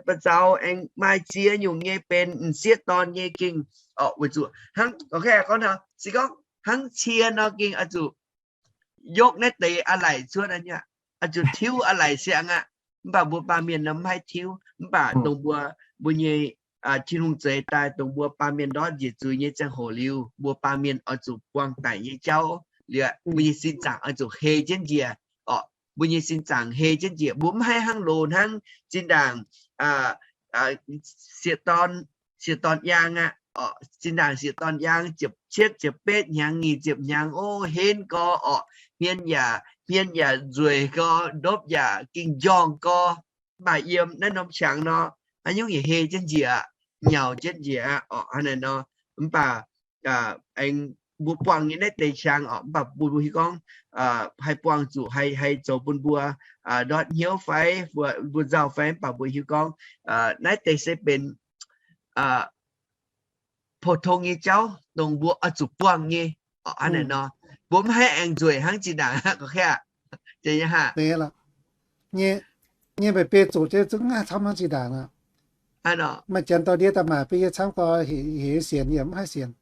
ba'zaux aengx maaih ziex nyungc nyei benx m'sieqv dorn nyei gengh oc, weic zuqc hnangv ga'kaeqv gorngv nor, se gorngv hnangv cie nor gengh oix zuqc yopv naaiv deix a'laic cuotv aqv, oix zuqc tiuv a'laic siang aqv. Mv baac mbuo baamh mienh nor mv haih tiuv. Mv baac dongh mbuo, mbuo nyei Tin-Hungh zeix daaih dongh mbuo baamh mienh ndortv njiec zuiz nyei ziangh hoc liuz, mbuo baamh mienh oix zuqc buangh daic nyei jauv liuz, mbuo nyei sin zaangc oix zuqc hei jienv njiec oc. Mbuo nyei sin zaangc hei jienv njiec, mbuo mv haih hnangv loz hnangv zinh ndaangc sieqv dorn, sieqv dorn yaang aqv oc. Zinh ndaangc sieqv dorn yaang ziepc cietv ziepc betv hnyangx, nyic ziepc hnyangx, o, henv gorx oc, hmien yaac, hmien yaac nzueic gorx, ndopv yaac gengh njorngh gorx. Mv baac yiem naaiv norm qangx nor, haaix nyungc yaac hei jienv njiec, nyaux jienv njiec aqv oc. Hnangv naaiv nor, mv baac aengx mbuo buangh nyei naaiv deix qangx oc, mv baac mbuo hiuv gorngv haih buangh zuqc, haih, haih zoux bun mbuo ndortv hnyouv fai mbuo nzauh fai, mv baac mbuo hiuv gorngv naaiv deix se benx pou-tong nyei jauv dongh mbuo oix zuqc buangh nyei. Hnangv naaiv nor, mbuo mv haih aengx nzueic hnangv zinh ndaangc aqv, gorngv aqv. Nyei, nyei mba'biei zuqc jienv zungv mv haih camv hnangv zinh ndaangc aqv. Maaih janx dorh ndie daaih maaic bun yie camv gorx, heuc yie sienx yie mv haih sienx.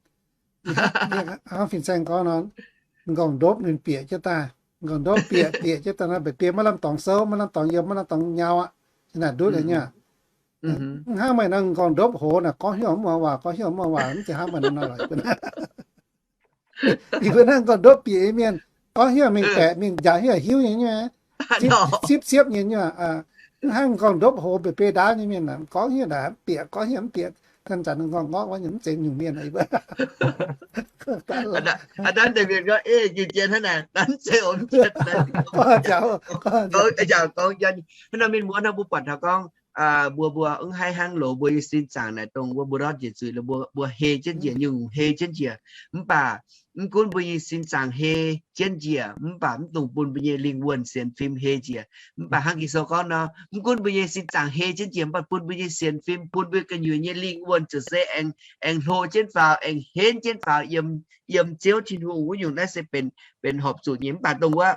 Hnangv fin-saeng gorngv nor, m'nqorngv ndopv ninh bieqc jienv daaih, m'nqorngv ndopv bieqc, bieqc jienv daaih nor, mba'biei maiv lamh dorngx souv, maiv lamh dorngx yiem, maiv lamh dorngx nyau aqv. Naaic ndutv nyei. Hnangv meih nor m'nqorngv ndopv hoz naaic, gorngv hnyouv mv muangx waac, gorngv hnyouv mv muangx waac, mv zeiz hnangv meih nor lorqc. Yie mbuo naaiv m'nqorngv ndopv bieqc nyei mienh, gorngv hnyouv mingh baeqc mingh njaaux hnyouv hiuv nyei, nyei, sipv siepv nyei, nyei. Mv hnangv m'nqorngv ndopv hoz mba'biei ndaauv nyei mienh, gorngv hnyouv naaic mv bieqc, gorngv hnyouv mv bieqc, zanc-zanc m'nqorngv ngorqv wuov nyei, mv zeiz nyungc mienh. Hnangv naaic mienh gorngv, ei, jiex jien hnangv naaic, mv zeiz, mv zeiz. Hnangv nor mienh muoz nor mbuo buatc taux gorngv mbuo, mbuo mv haih hnangv loz mbuo nyei sin zaangc naaic dongh wuov mbuo ndortv njiec zuiz, mbuo, mbuo hei jienv njiec, nyungc hei jienv njiec. Mv baac mv gunv mbuo nyei sin zaangc hei jienv njiec, mv baac mv dungx bun mbuo nyei lingh wuonh sienx fim hei njiec. Mv baac hnangv Ging-Sou gorngv nor, mv gunv mbuo nyei sin zaangc hei jienv njiec, mv baac bun mbuo nyei sienx fim, bun mbuo gu'nyuoz nyei lingh wuonh ziouc se aengx, aengx hlo jienv faaux, aengx henv jienv faaux yiem, yiem Ziouv Tin-Hungh wuov nyungc. Naaiv se benx, benx horpc zuqc nyei. Mv baac dongh wuov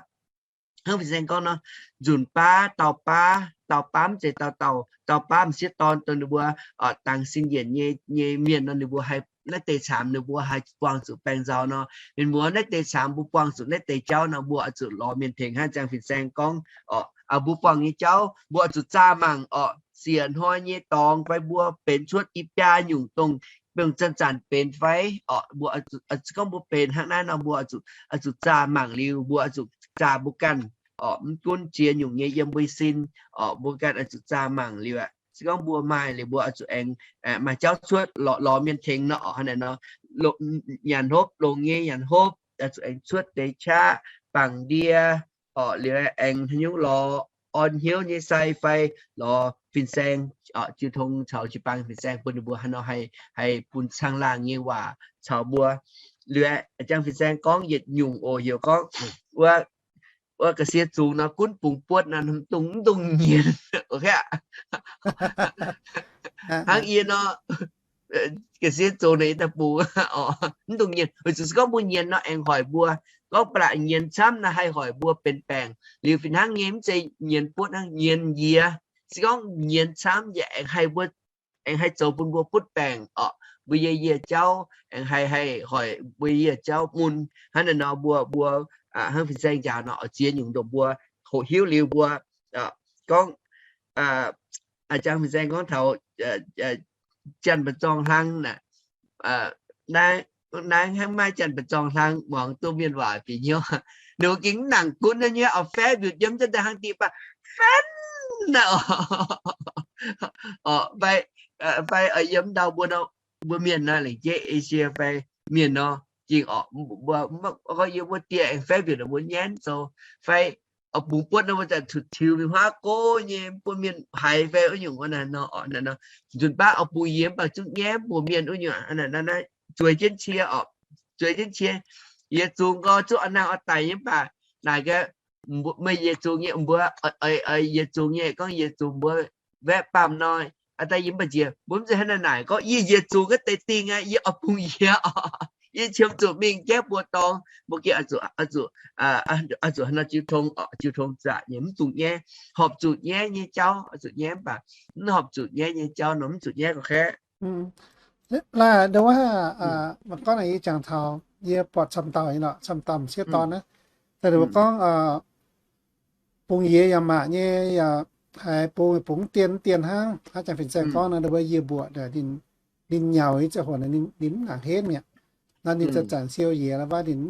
hnangv fin-saeng gorngv nor, nzunc baav, dauh baav, dauh baav mv zeiz dauh dauh, dauh baav m'sieqv dorn dongh ninh mbuo dangx sin yienc nyei, nyei mienh nor, ninh mbuo haih, naaiv deix caamx ninh mbuo haih buangh zuqc baengh nzauh nor, mienh muoz, naaiv deix caamx mbuo buangh zuqc naaiv deix jauv nor, mbuo oix zuqc lorz mienh tengx hnangv ziangx fin-saeng gorngv oc. Mbuo buangh nyei jauv mbuo oix zuqc zaah mangc oc. Siec hnoi nyei dorngx fai mbuo benx cuotv i biaa nyungc dongh, dongh zanc-zanc benx fai oc, mbuo oix zuqc gorngv mbuo benx hnangv naaiv nor, mbuo oix zuqc, oix zuqc zaah mangc liuz, mbuo oix zuqc zaah mbuo ganh oc. Mv gunv ziex nyungc nyei yiem mbuo sin oc, mbuo ganh oix zuqc zaah mangc liuz aqv. Se gorngv mbuo maaih liuz, mbuo oix zuqc aengx maaih jauv cuotv lorz, lorz mienh tengx nor oc. Hnangv naaic nor, nyanc hopv, longx nyei nyanc hopv, oix zuqc aengx cuotv deix qaqv, bangc ndie orqc, liuz aengx haaix nyungc lorz orn hnyouv nyei sai fai lorz fin-saeng, orqc, jiu tong caux jiu-baang fin-saeng bun ninh mbuo haaix nor haih, haih bun caangh laangh nyei waac caux mbuo. Liuz a'jang fin-saeng gorngv yietc nyungc oc, heuc gorngv wuov, wuov ga'sie zungx nor gunv bungx buotv nor, mv dungx, mv dungx nyienz. Hnangv yie nor, ga'sie zungx naaic yie daaih bungx, mv dungx nyienz. Weic zuqc se gorngv mbuo nyienz nor aengx hoic mbuo. Gorngv ba'laqc nyienz camv naaic haih hoic mbuo benx baengc. Liuz fih hnangv nyei mv zeiz nyienz buotv hnangv, nyienz njiec. Se gorngv nyienz camv yaac aengx haih mbuo, aengx haih zoux bun mbuo butv baengc orqc. Mbuo yie, yie jauv aengx haih, haih hoic mbuo yie jauv mun. Hnangv naaic nor mbuo, mbuo hnangv fin-saeng njaaux nor oix ziex nyungc ndomh mbuo hoqc hiuv liuz mbuo gorngv, a'jang fin-saeng gorngv taux janx-mba'zorng hlang naaic, naaiv, naaiv hnangv maaih janx-mba'zorng hlang muangx duqv mienh waac bieqc hnyouv. Ninh mbuo gengh mv nangc gunv nyei, oix faev mbiutc yiem za'daaih hnangv diqc baac fan naaic orqc, fai, fai yiem ndau mbuo, mbuo mienh nor, lengc jeiv Asia fai mienh nor, gengh orqc, mbuo, mbuo, gorngv yiem wuov dieh aengx faev mbiutc mbuo nyaanh zoux, fai oix bungx buotv nor mbuo zanc cuotv tiux mingh huaav go nyei, bun mienh haiz fai wuov nyungc wuov naaic nor, orqc, naaic nor, nzunc baav oix bungx yie mv baac zungv nyaiv mbuox mienh wuov nyungc, naaiv, naaiv zueiz jienv cie orqc, zueiz jienv cie. Yie zungx nqoi zungv oix nangh oix daic nyei mv baac naaic gaax, meih yietc zungx nyei mbuo, yietc zungx nyei gorngv yietc zungx mbuo waeqv baamh nor, aa daaih yie mv baac njiec mbuo mv zeiz hnangv naaic naaic gorngv yie yietc zungx ga'deix dingh aqv, yie oix bungx yie orqc, yie qiemx zuqc mingh jaiv buo dorngx, mbuo gengh oix zuqc, oix zuqc, oix zuqc hnangv nor jiu tong, jiu tong zaqc nyei, mv dungx nyaiv, horpc zuqc nyaiv nyei jauv oix zuqc nyaiv mv baac mv horpc zuqc nyaiv nyei jauv nor mv zuqc nyaiv ga'kaeqv. Laaix ndau wuov, mv gorngv naaic yie jangx taux yie buatc camv dauh nyei lorqc, camv dauh m'sieqv dorn naaiv, daaih ndau wuov gorngv bungx yie yaac maac nyei, yaac haiz bungx, bungx dien dien hnangv. Hnangv jangx fin-saeng gorngv nor, ndau wuov yie mbuoqc ninh nyaux nyei ziangh hoc ninh mv nangc henv mi'aqv. Nor ninh zanc-zanc siou yie la'waaih ninh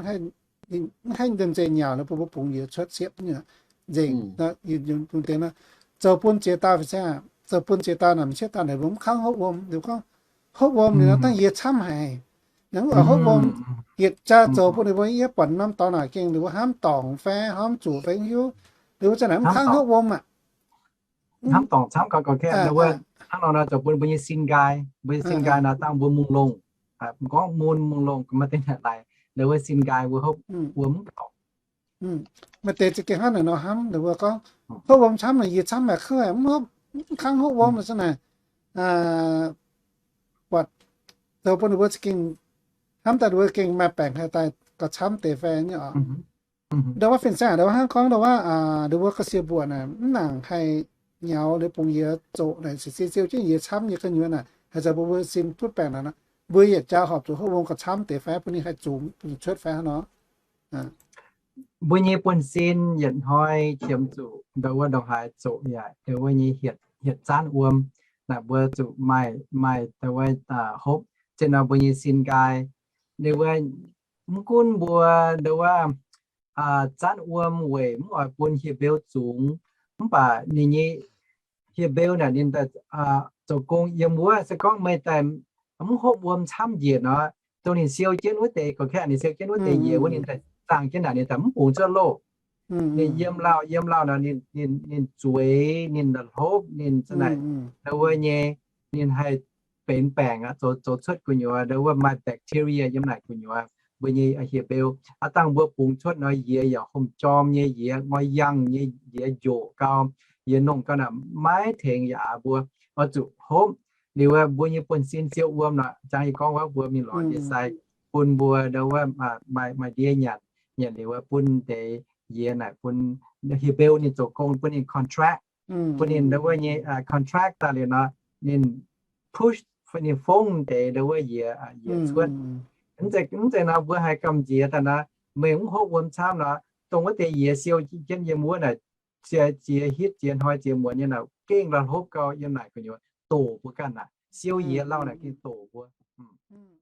mv haih nzengc nyaux nor bun mbuo bungx yie cuotv siepv nyei nzengc. Zoux bun ziex dauh fin-saeng, zoux bun ziex dauh naaic m'sieqv dauh naaic mbuo mv kangv hopv wuom. Ninh gorngv hopv wuom ninh nor dangh yie camv haic. Ninh mv oix hopv wuom, yietc jaax zoux bun ninh mbuo yie buatc norm dorngx naaic gengh ninh mbuo hnamv dorngc fai hnamv zuqc fai hiuv, ninh mbuo zanc naaic mv kangv hopv wuom aqv. Hnamv dorngc camv gau gau kaeqv, hnangv nor nor zoux bun mbuo nyei sin nqaai, mbuo nyei sin nqaai nor dangh mbuo mungh longh, gorngv mun mungh longh maaih deix naaic laaix, ninh mbuo sin nqaai mbuo hopv wuom mv dorngc. Maaih deix za'gengh hnangv naaic nor hnamv, ninh mbuo gorngv hopv wuom camv naaic yie camv maah, kuv mv hopv, mv kangv hopv wuom naaic, zanc naaic buatc zoux bun ninh mbuo za'gengh hnamv daaih ninh mbuo gengh maaih baengc haih daaih gauh camv deix fai nyei oc. Ndau wuov fin-saeng ndau wuov hnangv gorngv ndau wuov, ndau wuov ga'sie mbuoqc naaic mv nangc haih nyaux liuz bungx yie zoqc naaic, siou jienv yie camv nyei gu'nyuoz naaic, haaix zanc mbuo mbuo sin butv baengc naaic, mbuo yietc jaax horpc zuqc hopv wuom gauh camv deix fai bun ninh haih zungx cuotv fai hnangv nor. Mbuo nyei buonv-sin yietc hnoi qiemx zuqc ndau wuov ndongc haaix zoqc yaac ndau wuov nyei hietc, hietc zaanv wuom naaic mbuo zuqc maaih, maaih ndau wuov hopv. Zinh nor mbuo nyei sin nqaai, ndau wuov mv gunv mbuo ndau wuov zaanv wuom weic mv oix bun hieh beu zungx, mv baac ninh nyei hieh beu naaic ninh daaih zoux gong yiem wuov. Se gorngv meih daaih mv hopv wuom camv njiec nor, dongh ninh siou jienv wuov deix, ga'kaeqv ninh siou jienv wuov deix njiec wuov, ninh daaih zaangh jienv naaic ninh daaih mv bungx cuotv loh. Ninh yiem lauh, yiem lauh nor ninh, ninh zueiz, ninh la'hlopv, ninh za'naaic ndau wuov nyei, ninh haih benx baengc aqv, zoux, zoux cuotv gu'nyuoz ndau wuov maaih bacteria yiem naaic gu'nyuoz. Mbuo nyei hieh beu, aav dangh mbuo bungx cuotv nor, yie yaac hormh jorm nyei, yie ngoi yangh nyei, yie njoqc gau, yie nongh gau naaic maiv tengx yaac mbuo oix zuqc hopv. Liuz mbuo nyei buonv-sin siou wuom nor, jangx yie gorngv wuov mbuo mingh lorz ndie-sai, bun mbuo ndau wuov maaih, maaih ndie nyanc, nyanc liuz bun deix yie naaic bun hieh beu ninh zoux gong bun ninh contract, bun ninh ndau wuov nyei contract daaih liuz nor, ninh push, ninh fongv deix ndau wuov yie, yie cuotv. Mv zeiz, mv zeiz nor mbuo haiz gamh nziex daaih nor, meih mv hopv wuom camv nor, dongh wuov deix yie siou jienv yiem wuov naaic, ziex, ziex hitv, ziex hnoi, ziex muonz nyei naaic gengh la'hlopv gau yiem naaic gu'nyuoz doqc mbuo ganh naaic. Siou yie lauh naaic gengh doqc mbuo.